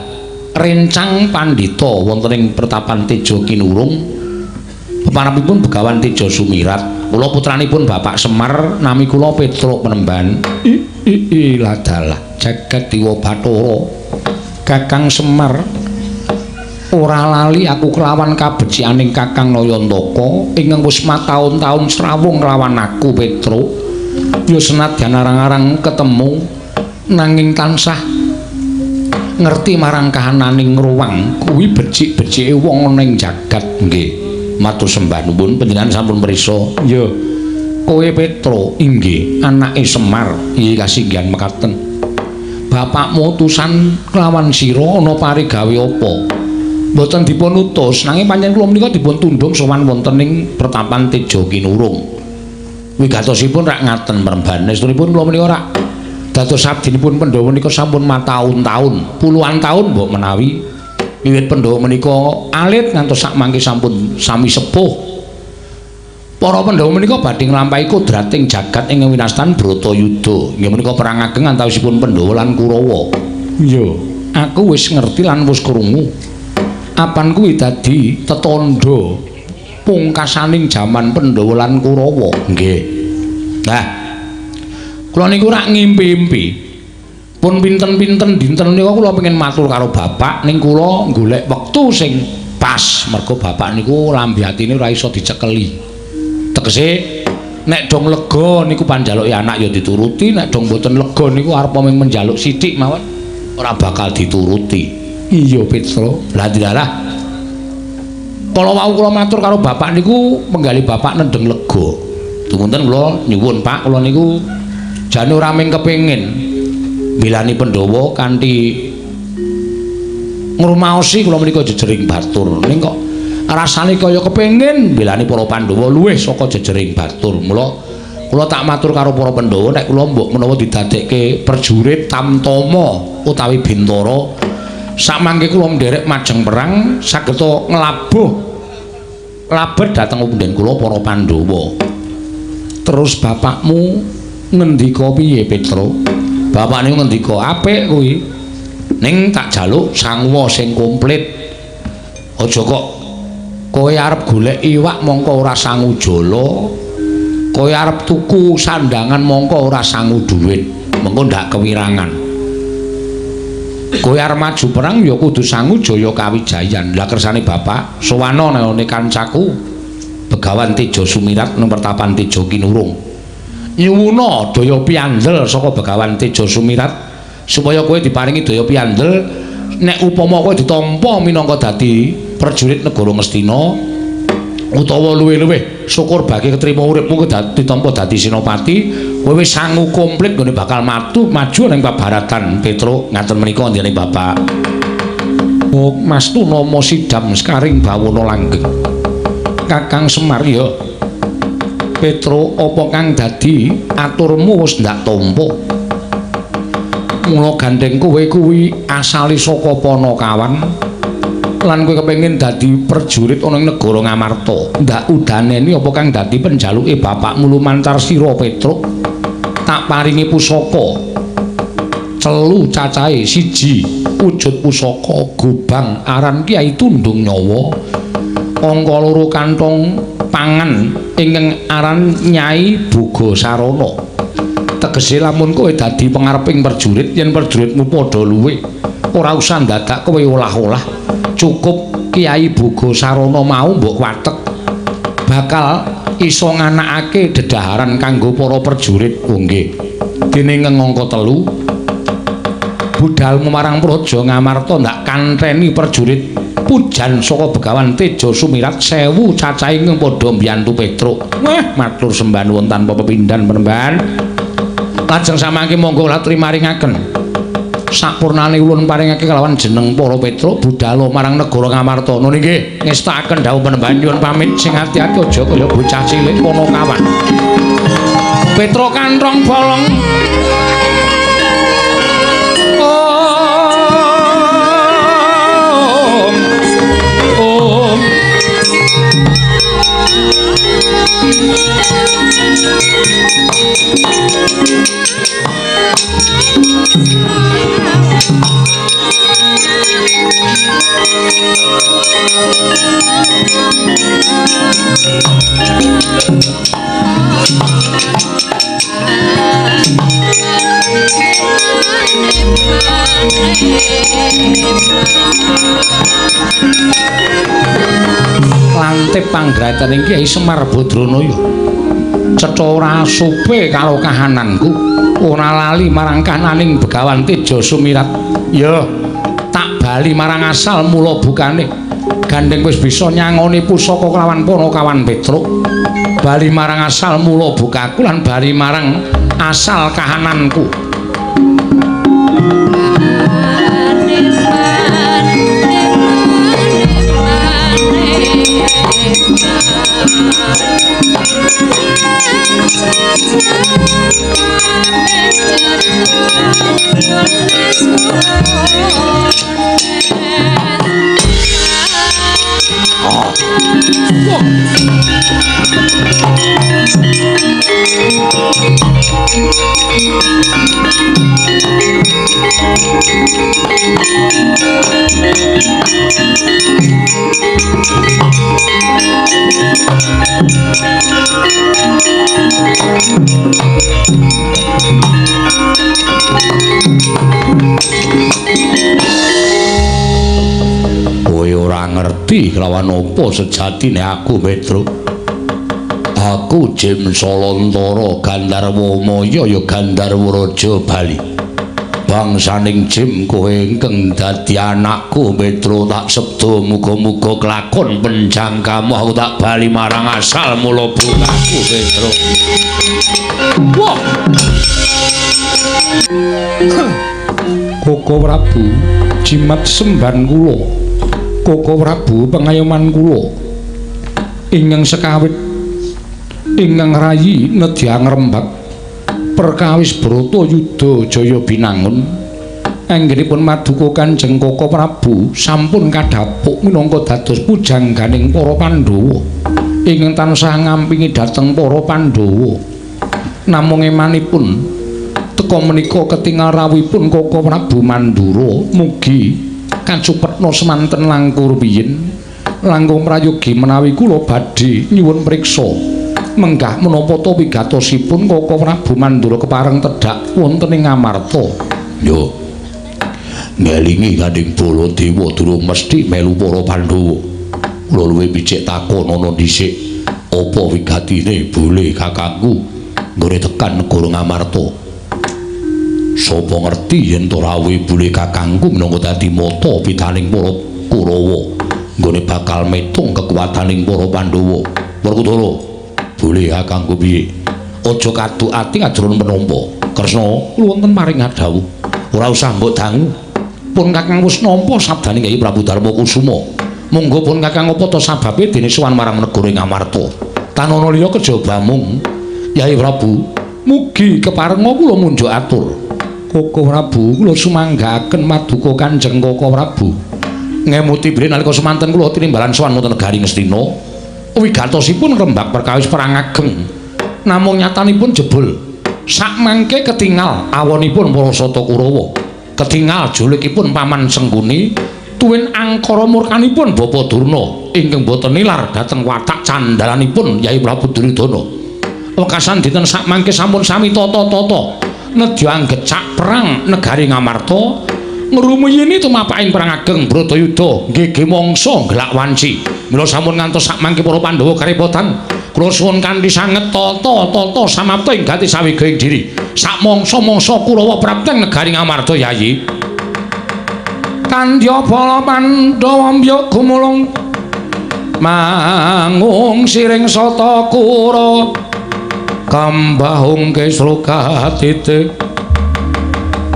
rencang pandhita wonten ing Pertapan Teja Kinurung. Peparabipun Begawan Teja Sumirat. Kula putranipun Bapak Semar, nami kula Petruk Penemban. I ladalah jagat dewa Bathara. Kakang Semar, ora lali aku kelawan kabecikaning Kakang Nayantaka ingkang wis mataun-taun srawung nglawan aku Petruk. Ya senadyan arang-arang ketemu nanging tansah ngerti marang kahananing ruwang kuwi becik-becike wong ana ing jagat. Nggih. Matur sembah nuwun panjenengan sampun mrisa. Ya. Kowe Petruk? Inggih, anake Semar. Inggih kasinggihan mekaten. Bapakmu utusan kelawan sira ana parigawe apa? Mboten dipun utus, nanging pancen kula menika dipun tundhung sowan wonten ing Pertapan Teja Kinurung. Wigatosipun rak ngaten Mremban. Estunipun kula menika rak dados abdinipun Pandhawa menika sampun mataun-taun, puluhan taun mbok menawi. Wiwit Pandhawa menika alit ngantos sakmangke sampun sami sepuh. Para Pandhawa menika badhe nglampahi kodrating jagat ing winastan Bratayuda. Inggih menika perang ageng antawisipun Pandhawa lan Kurawa. Iya, aku wis ngerti lan wis krungu. Apan kuwi dadi tetandha pungkasaning jaman Pandhawa lan Kurawa. Nggih. Nah, kula niku rak ngimpi-impi. Pun pinten-pinten dinten nika kula pengen matur karo bapak, ning kula golek wektu sing pas, mergo bapak niku lambe atine ora iso dicekeli. Tegese nek dong lega niku panjaluke anak ya dituruti, nek dong mboten lega niku arep mung menjaluk sithik mawon ora bakal dituruti. Iya Petro. Lah dilalah. Kala wau kula matur karo bapak niku menggali bapak nendheng lega. Tumunten kula nyuwun Pak, kula niku jane ora mung kepengin bilani Pandhawa kanthi ngrumaosi kula menika jejering batur, ning kok rasane kaya kepengin bilani para Pandhawa luwih saka jejering batur. Mula kula tak matur karo para Pandhawa nek kula mbok menawa didadekke prajurit Tamtama utawi Bintara, samangke kula nderek majeng perang sageta nglabuh labet dhateng punden kula para Pandhawa. Terus bapakmu ngendika piye Petro? Bapak niku ngendika apik kuwi. Ning tak jaluk sanguwa sing komplit. Aja kok kowe arep golek iwak mongko ora sangu jala, kowe arep tuku sandangan mongko ora sangu dhuwit, mengko ndak kewirangan. Kowe arep maju perang ya kudu sangu jaya kawijayan. Lah kersane bapak sowana nang kancaku Begawan Teja Sumirat nang Pertapan Teja Kinurung. Nyuwuna daya piandel saka Begawan Teja Sumirat supaya kowe diparingi daya piandel nek upama kowe ditampa minangka dadi prajurit negara Ngastina utawa luwih-luwih syukur bagi ketrima uripmu ditampa dadi senopati, kowe wis sangu komplit nggone bakal maju ning pabaratan Petruk. Ngaten menika ndene bapak. Mas Tunama sidam sekaring bawana langgeng. Kakang Semar ya Petro, apa kang dadi aturmu wis ndak tampa? Mula gandeng kowe kuwi asale saka Panakawan lan kowe kepengin dadi prajurit ana ing negara Ngamarta. Ndak udaneni apa kang dadi penjaluke bapakmu lumantar sira Petruk? Tak paringi pusaka celu cacahe siji wujud pusaka gobang aran Kyai Tundung Nyawa, angka loro kantong pangan ingkang aran Nyai Boga Sarana. Tegese lamun kowe dadi pengareping prajurit, yen prajuritmu padha luwe, ora usah ndadak kowe olah-olah, cukup Kyai Boga Sarana mau mbok watek bakal iso nganakake dedaharan kanggo para prajurit. Oh nggih. Dene ngangka telu budalmu marang Praja Ngamarta ndak kanteni prajurit Pujan saka Begawan Teja Sumirat 1000 cacahe ingkang padha mbiyantu Petruk. Wah, matur sembah nuwun tanpa pepindhan Panembahan. Lajeng samangke monggo latri maringaken. Sapurnane ulun paringake kelawan jeneng para Petruk budhalo marang negara Ngamarta. Nun inggih, ngestakaken dawuh Panembahan nyuwun pamit sing ati-ati aja kaya bocah cilik Panakawan. Petruk kanthong bolong. Om. Om. Lantip panggraitaning Kyai Semar Badranaya. Cetha ora supe karo kahananku, ora lali marang kahananing Begawan Teja Sumirat. Ya, tak bali marang asal mula bukane. Gandeng wis bisa nyangoni pusaka kelawan Panakawan Petruk. Bali marang asal mula bukaku lan bali marang asal kahananku. Kowe ora ngerti kelawan apa sejatine aku, Petruk. Aku Jim Salantara Gandharwa Maya ya Gandharwa Raja Bali. Bangsaning Jim kowe ingkang dadi anakku, Petruk, tak sebda muga-muga kelakon penjangkamu aku tak bali marang asal mula bukaku, Petruk. Wah. Koko Prabu jimat semban kula. Koko Prabu pengayoman kula. Ingkang sekawit ingkang rayi nedya ngrembak perkawis Brata Yuda Jaya Binangun anggenipun maduka Kanjeng Koko Prabu sampun kadhapuk minangka dados pujangganing para Pandhawa ingkang tansah ngampingi dhateng para Pandhawa. Namung emanipun teka menika ketingal rawuhipun Koko Prabu Mandura mugi kacupetna semanten langkung rumiyin langkung prayogi menawi kula badhe nyuwun priksa menggah menapa ta wigatosipun Koko Prabu Mandura kepareng tedhak wonten ing Ngamarta. Yo ngelingi Kanjeng Baladewa durung mesti melu para Pandhawa. Kula luwih becik takon ana dhisik apa wigatine bole kakangku nggone tekan negara Ngamarta. Sapa ngerti yen to rawuhe bole kakangku minangka dadi mata pitaning para Kurawa nggone bakal metung kekuataning para Pandhawa. Werkudara, bole kakangku piye? Aja kaduk ati ngajrono penampa. Kresna wonten paring dawuh. Ora usah mbok dangu. Pun kakang wis nampa sabdane Kyai Prabu Darma Kusuma. Monggo pun kakang apa ta sababe dene sowan marang negara Ngamarta. Tanana liya kejaba mung Kyai Prabu, mugi keparenga kula munjuk atur. Koko Prabu kula sumanggaaken maduka Kanjeng Koko Prabu. Ngemuti bilih nalika semanten kula tinimbalan sowan wonten negari Ngastina. Wigatosipun rembak perkawis perang ageng. Namung nyatanipun jebul sakmangke ketingal awonipun para Sata Kurawa. Ketingal julikipun Paman Sengkuni tuwin angkara murkanipun Bapa Durna ingkang boten nilar dhateng watak candhalanipun Yai Prabu Duryudana. Wekasan dinten sakmangke sampun sami tata-tata nedya anggecak perang negari Ngamarta ngrumiyini tumapaking perang ageng Bratayuda nggege mangsa nggelak wanci. Mila sampun ngantos sakmangke para Pandhawa karepotan. Kula suwun kanthi sanget tata-tata samapta ing gati sawiga ing diri. Sakmangsa-mangsa Kurawa prapteng negari Ngamarta Yayi. Kandya bala Pandhawa mbyuk gumulung mangung siring sata kura kambahung kesro katite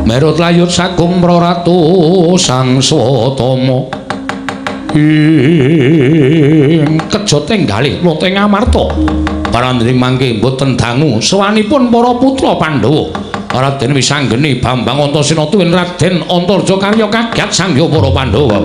merut layut sagung praratu sang swatama ing kejoting galih loteng Amarta parandring mangke mboten dangu sowanipun para putra Pandhawa Raden Wisanggeni Bambang Antasena tuwin Raden Antarja karya kagiat sangya para Pandhawa.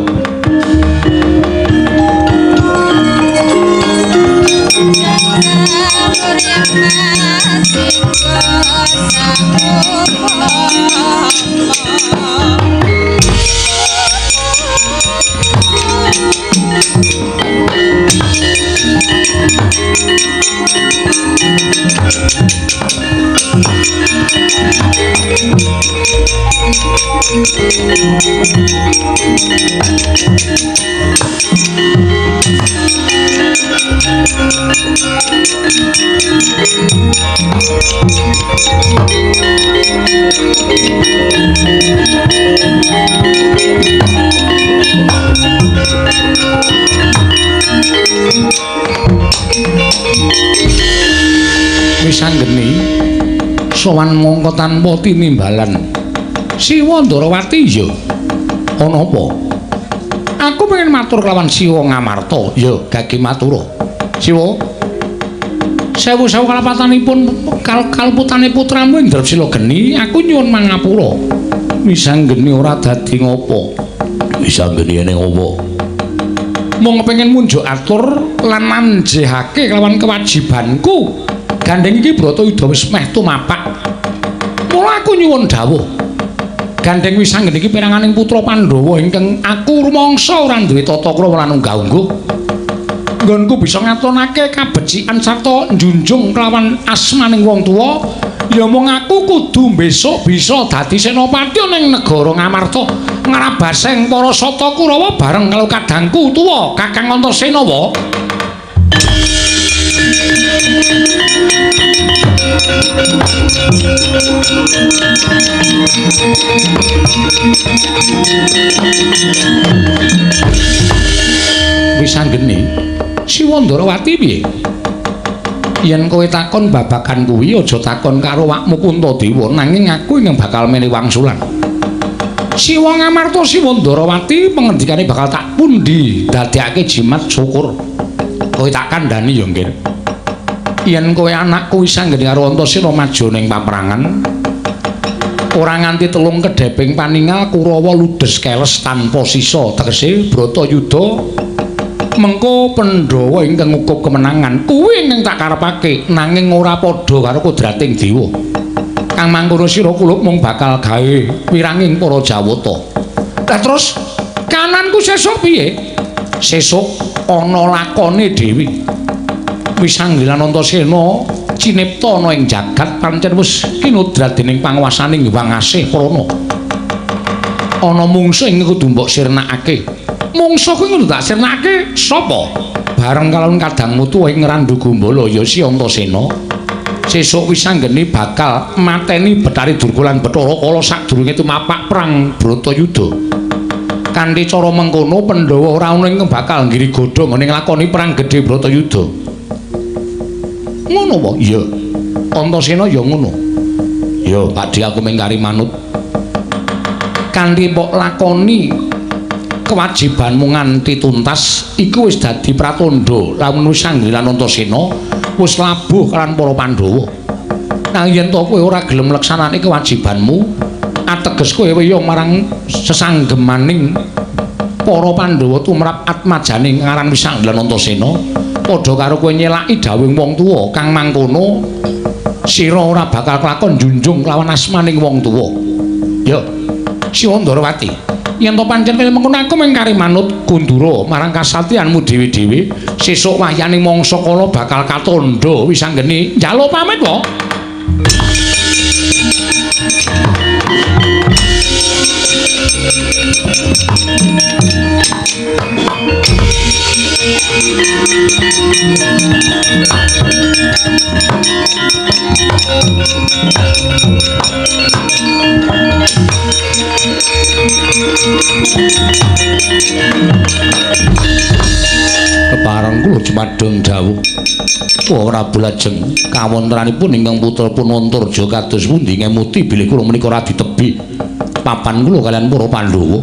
Wisanggeni sowan mongko tanpa tinimbalan. Siwa Ndarawati ya ana apa? Aku pengen matur kelawan Siwa Ngamarta. Ya gage matura. Siwa, sewu-sewu kalapatanipun kaluputane putramu Indrasila geni, aku nyuwun mangapura. Wisanggeni ora dadi ngopo. Wisanggeni ene ngopo? Mung pengen munjuk atur lan manjehake kelawan kewajibanku. Gandeng iki Bratayuda wis meh tumapak. Mula aku nyuwun dawuh. Gandeng Wisanggeni iki peranganing putra Pandhawa ingkang aku rumangsa ora duwe tata krama lan unggah-ungguh. Nggonku bisa ngatonake kabecikan sarta njunjung kelawan asmaning wong tuwa, ya mung aku kudu besok bisa dadi senopati ning negara Ngamarta, ngrabaseng para sata Kurawa bareng karo kadangku tuwa Kakang Antasena wa. Wisanggeni, Siwa Ndarawati piye? Yen kowe takon babagan kuwi aja takon karo awakmu Puntadewa, nanging aku ingkang bakal menehi wangsulan. Siwa Ngamarta Siwa Ndarawati pengendikane bakal tak pundi dadekake jimat syukur. Kowe tak kandhani ya, Nggir. Yen kowe anakku Wisanggeni karo Antasena maju ning paperangan, ora nganti telung kedheping paningal Kurawa ludes keles tanpa sisa, tegese Bratayuda mengko Pandhawa ingkang ngukup kemenangan kuwi ingkang tak karepake, nanging ora padha karo kodrating dewa. Kang mangkono sira kulup mung bakal gawe wiranging para Jawata. Lah terus kananku sesuk piye? Sesuk ana lakone dhewe. Wisanggeni lan Antasena cinipta ana ing jagat pancen wis kinodrat dening panguwasaning Hyang Asih Prana. Ana mungsuh ing kudu mbok sirnakake. Mungsuh kuwi kudu tak sirnakake sapa? Bareng kalawan kadangmu tuwa ing Randhu Gumbala ya si Antasena. Sesuk Wisanggeni bakal mateni Bathari Durga lan Bathara Kala sadurunge tumapak perang Bratayuda. Kanthi cara mengkono Pandhawa ora ana ingkang bakal nggiri godha nggone nglakoni perang gedhe Bratayuda. Ngono wae? Iya. Antasena ya ngono. Ya, Pakde aku mung kari manut. Kanthi mbok lakoni kewajibanmu nganti tuntas iku wis dadi pratandha lamun Wisanggeni lan Antasena wis labuh lan para Pandhawa. Nanging yen to kowe ora gelem nglaksanakake kewajibanmu, ateges kowe wiyong marang sesanggemaning para Pandhawa tumrap atmajane ngaran Wisanggeni lan Antasena, padha karo kowe nyelaki dawuhing wong tuwa kang mangkono sira ora bakal kelakon njunjung kelawan asmaning wong tuwa. Ya, Siwa Ndarawati, yen to pancen kaya mengkono aku mung kari manut gundura marang kasatyanmu dhewe-dhewe, sesuk wahyaning mangsa kala bakal katandha. Wisanggeni njaluk pamit wae. jumadung dawuh. Wah Prabu lajeng kawontenanipun ingkang putra pun Antarja kados pundi ngemuti bilih kula menika radi tebih papan kula kaliyan para Pandhawa.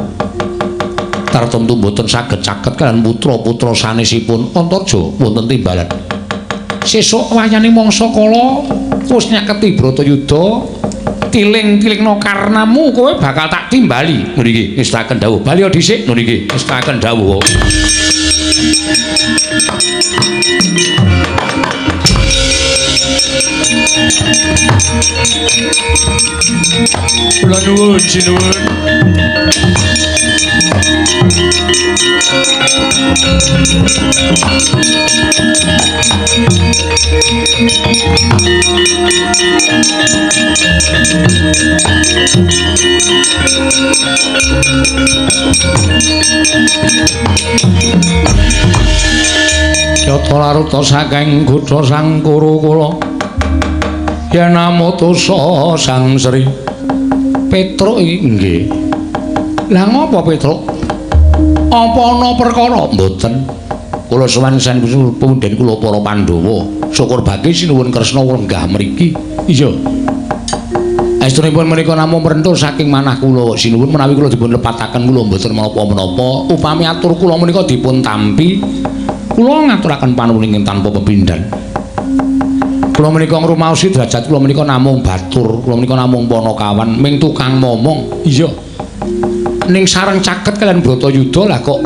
Tartemtu mboten saged caket kaliyan putra-putra sanesipun Antarja wonten timbalan. Sesuk wayane mangsa kala wis nyaketi Bratayuda, tiling-tilingna karnamu kowe bakal tak timbali. Niki ngestaken dawuh. Bali dhisik niki ngestaken dawuh. Kula nuwun sinuwun. Yata laruta saking kutha Sang Kuru kula yen amutusa Sang Sri Petruk iki nggih. Lah ngopo Petruk? Apa ana perkara? Mboten. Kula sowan punden kula para Pandhawa. Syukur bagi sinuwun Kresna lenggah mriki. Iya. Estunipun menika namung merentul saking manah kula sinuwun menawi kula dipun lepataken kula mboten menapa-menapa. Upami atur kula menika dipun tampi, kula ngaturaken panuwun ingkang tanpa pepindhan. Kula menika ngrumaosi derajat kula menika namung batur, kula menika namung panakawan, ming tukang momong. Iya. Ning sareng caket kaliyan Bratayuda lah kok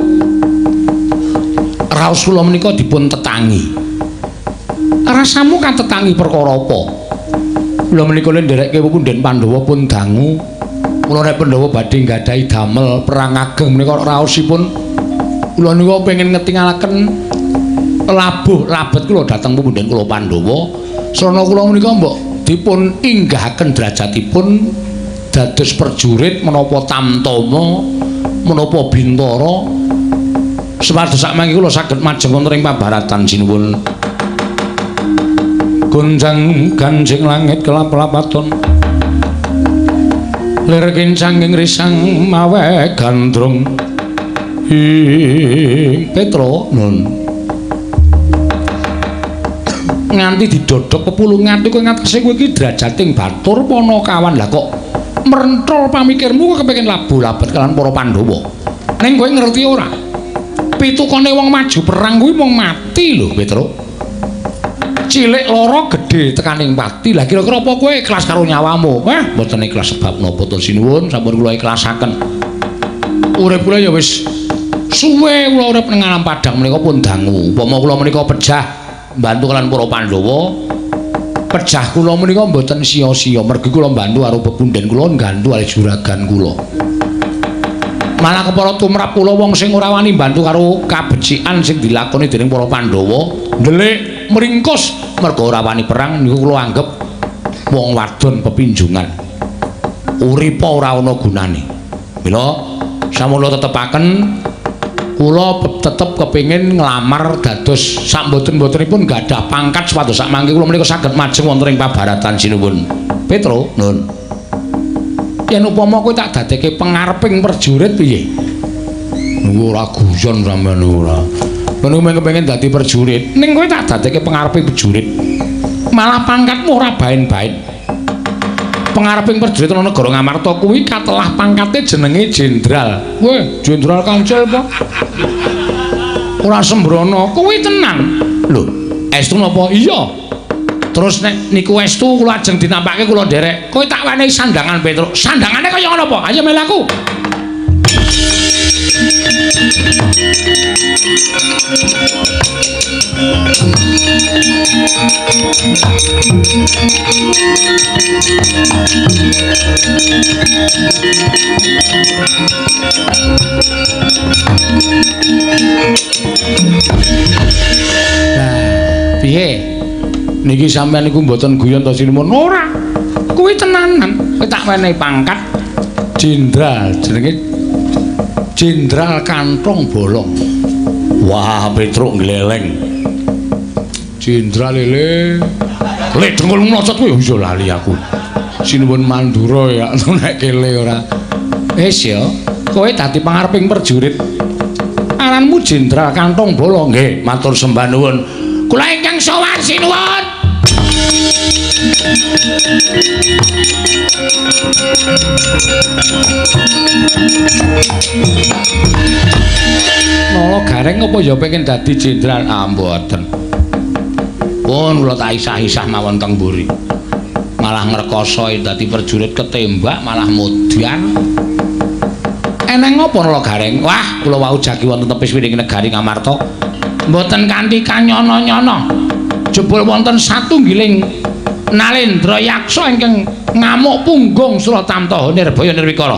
raos kula menika dipun tetangi. Rasamu katetangi perkara apa? Kula menika ndereke punden Pandhawa pun dangu. Kula nek Pandhawa badhe nggadahi damel perang ageng menika raosipun kula niku pengin ngetingalaken labuh labet kula dhateng punden kula Pandhawa. Srana kula menika mbok dipun inggahaken derajatipun dados prajurit menapa tamtama menapa bintara supados sakmangke kula saged majeng wonten ing pabaratan sinuwun. Gonjang ganjing langit kelap-lapaton lir kincanging risang mawe gandrung ing Petro nun nganti didodok pepulungan kowe ngatasé kowe iki derajating batur panakawan. Lah kok merenthol pamikirmu kowe kepengin labuh labet kaliyan para Pandhawa. Ning kowe ngerti ora? Pitukane wong maju perang kuwi mung mati lho Petro. Cilik lara gedhe tekaning pati. Lah kira-kira apa kowe ikhlas karo nyawamu? Wah, mboten ikhlas sebab napa to sinuwun, sampun kula ikhlasaken. Urip kula ya wis suwe kula urip ning alam padang menika pun dangu. Upama kula menika pejah mbantu kaliyan para Pandhawa, pejah kula menika mboten sia-sia mergi kula mbantu karo pepunden kula nggantu kali juragan kula. Malah kepara tumrap kula wong sing ora wani mbantu karo kabecikan sing dilakoni dening para Pandhawa, ndelik mringkus mergo ora wani perang niku kula anggep wong wadon pepinjungan. Uripa ora ana gunane. Mila sampun kula tetepaken kula tetep kepengin nglamar dados sak mboten-mbotenipun gadah pangkat supados sak mangke kula menika saged majeng wonten ing pabaratan sinuwun. Petro, nun. Yen upama kowe tak dadekke pengareping prajurit piye? Niku ora guyon sampean ora. Ngono mung kepengin dadi prajurit, ning kowe tak dadekke pengareping prajurit. Malah pangkatmu ora baen-baen. Pengareping prajurit ana negara Ngamarta kuwi katelah pangkate jenenge jenderal. Weh, jenderal kancil apa? Ora sembrono, kuwi tenan. Lho, estu napa? Iya. Terus nek niku estu kula ajeng dinampake kula nderek. Kowe tak wenehi sandangan Petruk. Sandangane kaya ngono apa? Ayo melu aku. Nah, piye? Niki sampean niku mboten guyon to sinuwun? Ora. Kuwi tenanan. Kowe tak wenehi pangkat jenderal, jenenge Jenderal Kantong Bolong. Wah, Petruk ngleleng. Jenderal lele. Lek dengkul mlocot kuwi ya lali aku. Sinuwun Mandura ya nek kele ora. Wis ya, kowe dadi pangareping prajurit. Ngaranmu Jenderal Kantong Bala. Nggih, matur sembah nuwun. Kula ingkang sowan sinuwun. Nala Gareng apa ya pengen dadi jenderal? Ah, mboten. Pun kula tak isah-isah mawon teng mburi. Malah ngrekoso dadi prajurit ketembak malah modar. Eneng apa Nala Gareng? Wah, kula wau jagi wonten tepis wiring negari Ngamarta. Mboten kanthi kanyono-nyono. Jebul wonten satunggiling Nalendra Yaksa ingkang ngamuk punggung Suratamta Nirbaya Nirwikara.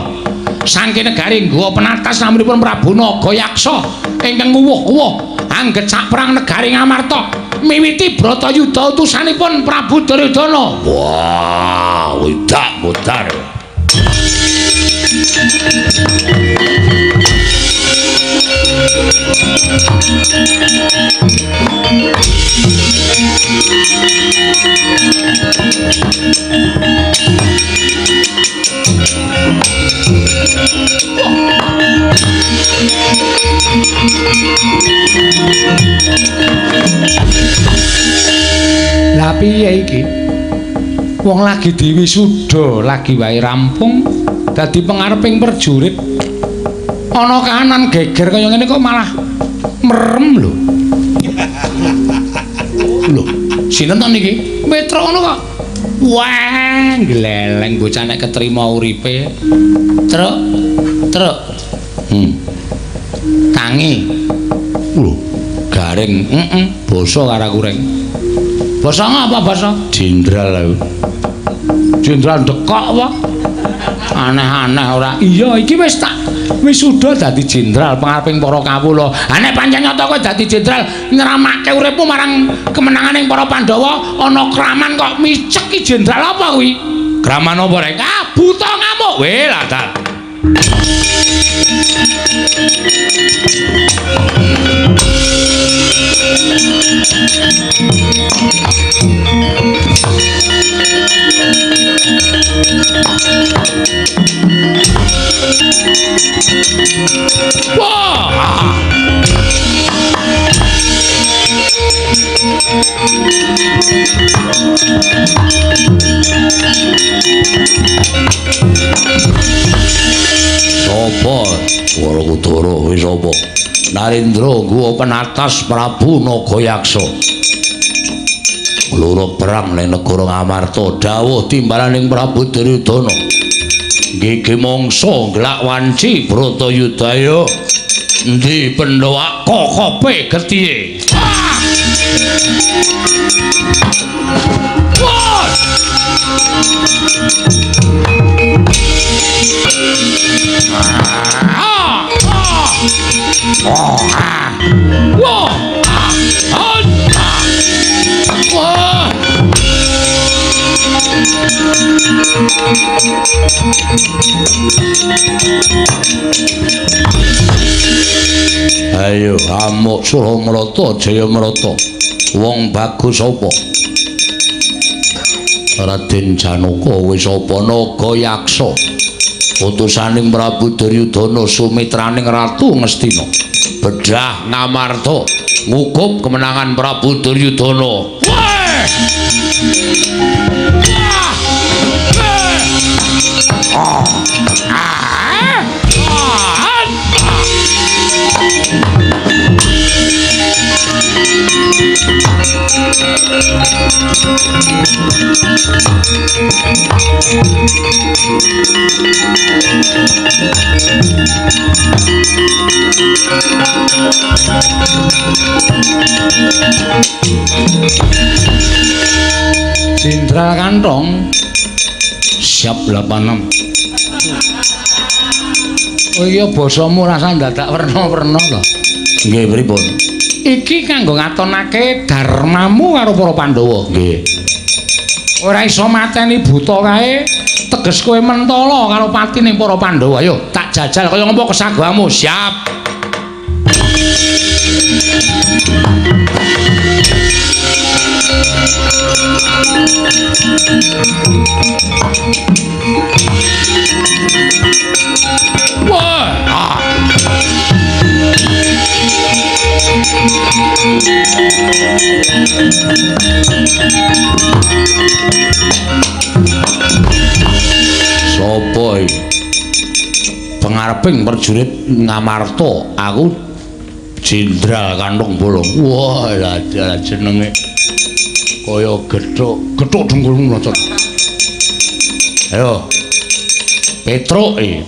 Saking negari Gowa Penatas namanipun Prabu Nagayaksa ingkang nguwuh-uwuh anggecak perang negari Ngamarta miwiti Bratayuda utusanipun Prabu Duryudana. Wah, wedak modar. Lah piye iki? Wong lagi diwisuda, lagi wae rampung dadi pengareping prajurit. Ana kahanan geger kaya ngene kok malah merem lho. Lho, sinten to niki? Petruk ngono kok. Wah, gleleng bocah nek ketrima uripe. Truk, truk. Tangi. Lho, Gareng, heeh, basa karo aku reng. Basa ngapa basa? Jenderal aku. Jenderal dekok apa? Aneh-aneh ora. Iya, iki wis tak wisuda dadi jenderal pengareping para kawula. Ha nek pancen nyata kowe dadi jenderal nyramake uripmu marang kemenanganing para Pandhawa, ana kraman kok micek ki jenderal apa kuwi? Kraman apa rek? Ah, buta ngamuk. Weh, lah ta. Wah! Sapa? Werkudara kuwi sapa? Narendra Guwa Penatas Prabu Nagayaksa. Loro perang ning negara Ngamarta, dawuh timbalaning Prabu Duryudana. Gigi mangsa nglak wanci Bratayuda. Endi Pandhawa kokope getihe? Ah! Wah! Ah! Ah! Ah! Wah! Ah! Wah! Ayo amuk Suramrata Jayamrata. Wong bagus apa? Raden Janaka wis apa Nagayaksa. Utusaning Prabu Duryudana sumitraning Ratu Ngastina. Bedah Ngamarta ngukup kemenangan Prabu Duryudana. Wah! Ah! Ah! Ah! Jenderal Kantong siap 86. Oh iya basamu rasa dadak werna-werna to. Nggih pripun? Iki kanggo ngatonake dharmamu karo para Pandhawa. Nggih. Ora iso mateni buta kae, teges kowe mentala karo patine para Pandhawa. Ayo tak jajal kaya ngopo kesagoamu. Siap. Wah. Ah. Sopo iki? Pengareping prajurit Ngamarta, aku Jenderal Kantong Bolong. Wah, lah jenenge kaya gethuk, gethuk dengkulmu mlocot. Ayo. Petruk iki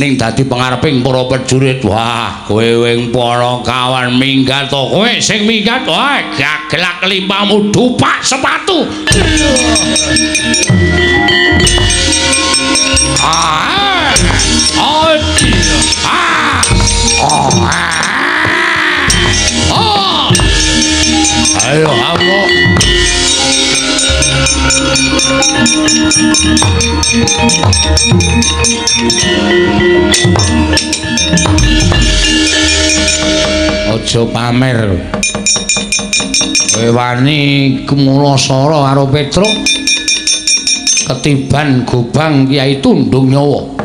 ning dadi pengareping para prajurit. Wah, kowe wing para kawan minggat to, kowe sing minggat. Wah, gagelak limpamu dupak sepatu. Ah! Oh! Ah! Oh! Oh! Ayo, amok. Aja pamer. Kowe wani kumulasara karo Petruk ketiban gobang Kyai Tundung Nyawa.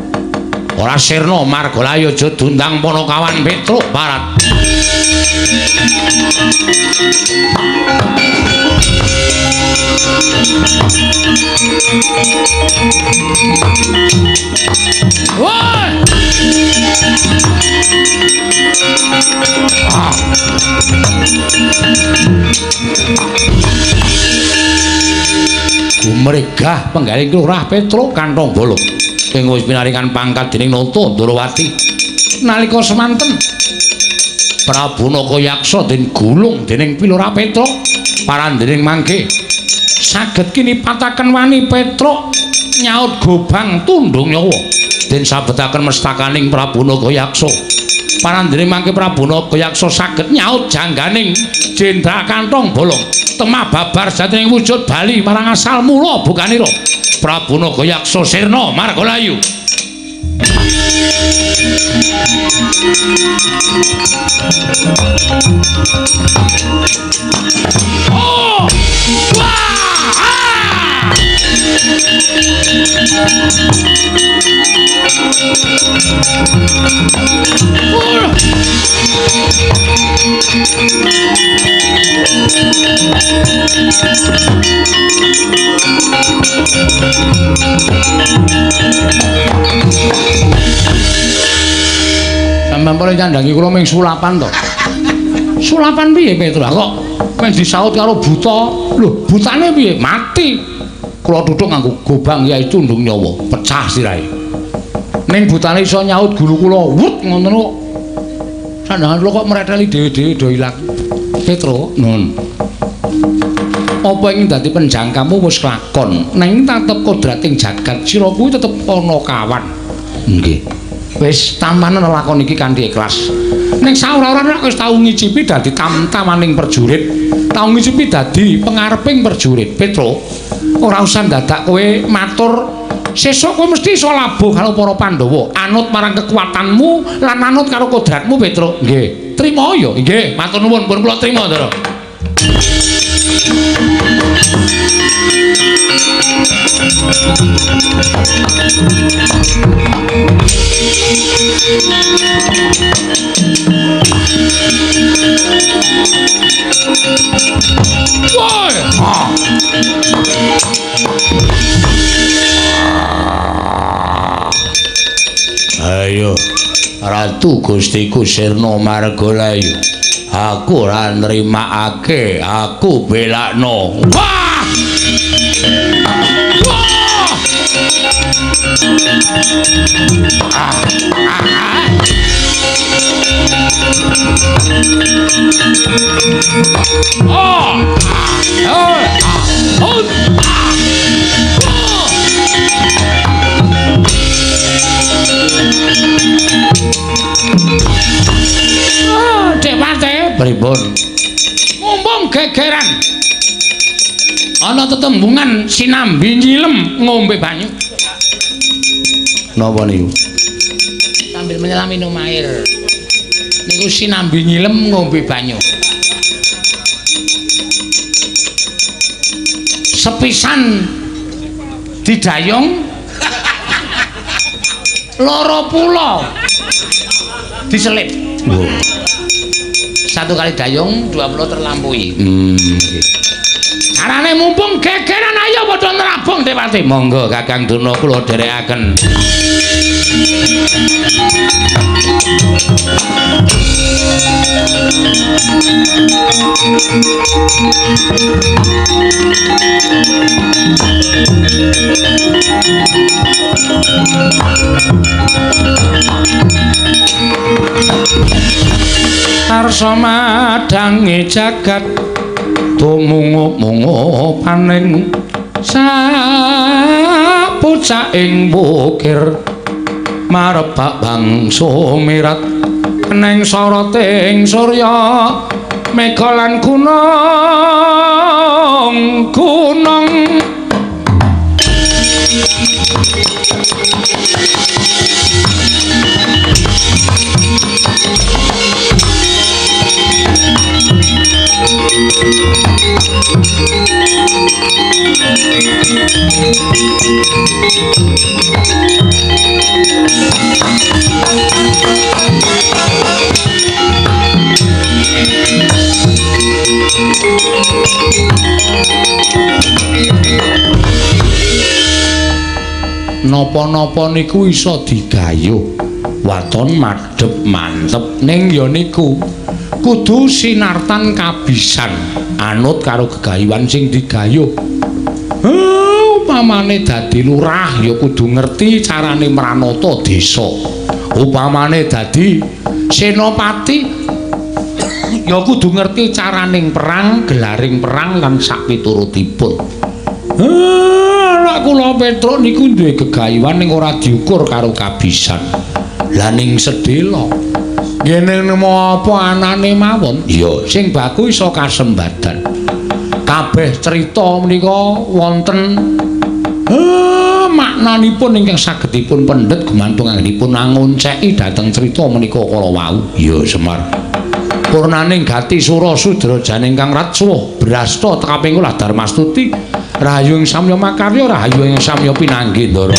Ora sirna margalayu aja diundang Panakawan Petruk Barat. Wah! Ah. Gumregah penggaling Lurah Petruk Kantong Bolong ing wis pinaringan pangkat dening Nata Ndorowati. Nalika semanten Prabu Nagayaksa den gulung dening Pilurah Petruk parandening mangke saged kinipataken wani Petruk nyaut gobang tundung nyawa den sabetaken mestakaning Prabu Nagayaksa. Parandening mangke Prabu Nagayaksa saged nyaut jangganing Jenderal Kantong Bolong temah babar jatining wujud bali marang asal mula bukanira Prabu Nagayaksa sirna margalayu. Oh! Wah! Ah! Oh! Sampeyan paling candhangi kula ming sulapan to. Sulapan piye Petruk? Kok mung disaut karo buta. Lho, butane piye? Mati. Kula tuthuk nganggo gobang Kyai Tundung Nyawa, pecah sirahe. Ning butane iso nyaut gulu kula, wut ngoten kok. Sandhangan kula kok mreteli dhewe-dhewe do ilang. Petruk, nun. Apa ing dadi penjangkamu wis kelakon, nanging tetep kodrating jagat sira kuwi tetep ana kawan. Nggih. Wis tampanen lakon iki kanthi ikhlas. Ning saora-ora nek wis tau ngicipi dadi tamtamaning prajurit, tau ngicipi dadi pengareping prajurit. Petruk, ora usah dadak kowe matur sesuk kowe mesti iso labuh karo para Pandhawa. Anut marang kekuatanmu lan anut karo kodratmu, Petruk. Nggih. Trima ya? Nggih, matur nuwun pun kula trima, Ndara. Woi! Ah. Ayo, Ratu Gustiku Sirna Margalayu. Aku ora nrimakake, aku belakno. Wah! Wah! Ah, ah, ah. Oh! Ah, oh, ah, oh. Ah, Dek Pate, pripun? Mumpung gegeran. Ana tetembungan sinambi nyilem ngombe banyu. Napa niku? Sambil menyelam minum air. Niku sinambi nyilem ngombe banyu. Sepisan didayung loro pulo diselip. Lho. Satu kali dayung 20 terlampaui. Carane mumpung gegeran ayo padha nerabong Dewati. Monggo Kakang Durna kula dherekaken. Arsa madangi jagat tumungup-mungup paning sapucaking bukir marebak bangsa mirat neng soroting surya mega lan gunung gunung. Napa-napa niku iso digayuh waton madhep mantep ning ya niku kudu sinartan kabisan anut karo gegayuhan sing digayuh. Upamane dadi lurah ya kudu ngerti carane mranata desa. Upamane dadi senopati ya kudu ngerti caraning perang, gelaring perang lan sapiturutipun. Lak kula Petruk niku duwe gegayuhan ning ora diukur karo kabisan. Lah ning sedhela ngene nemo apa anane mawon? Iya, sing baku iso kasembadan. Kabeh cerita menika wonten maknanipun ingkang saged dipun pendhet gumantung anggenipun angonceki dhateng cerita menika kala wau. Iya, Semar. Purnaning gati sura sudra janing kang ratsuh brasta tekaping kula Darmastuti rahayu ing samya makarya rahayu ing samya pinanggih ndara.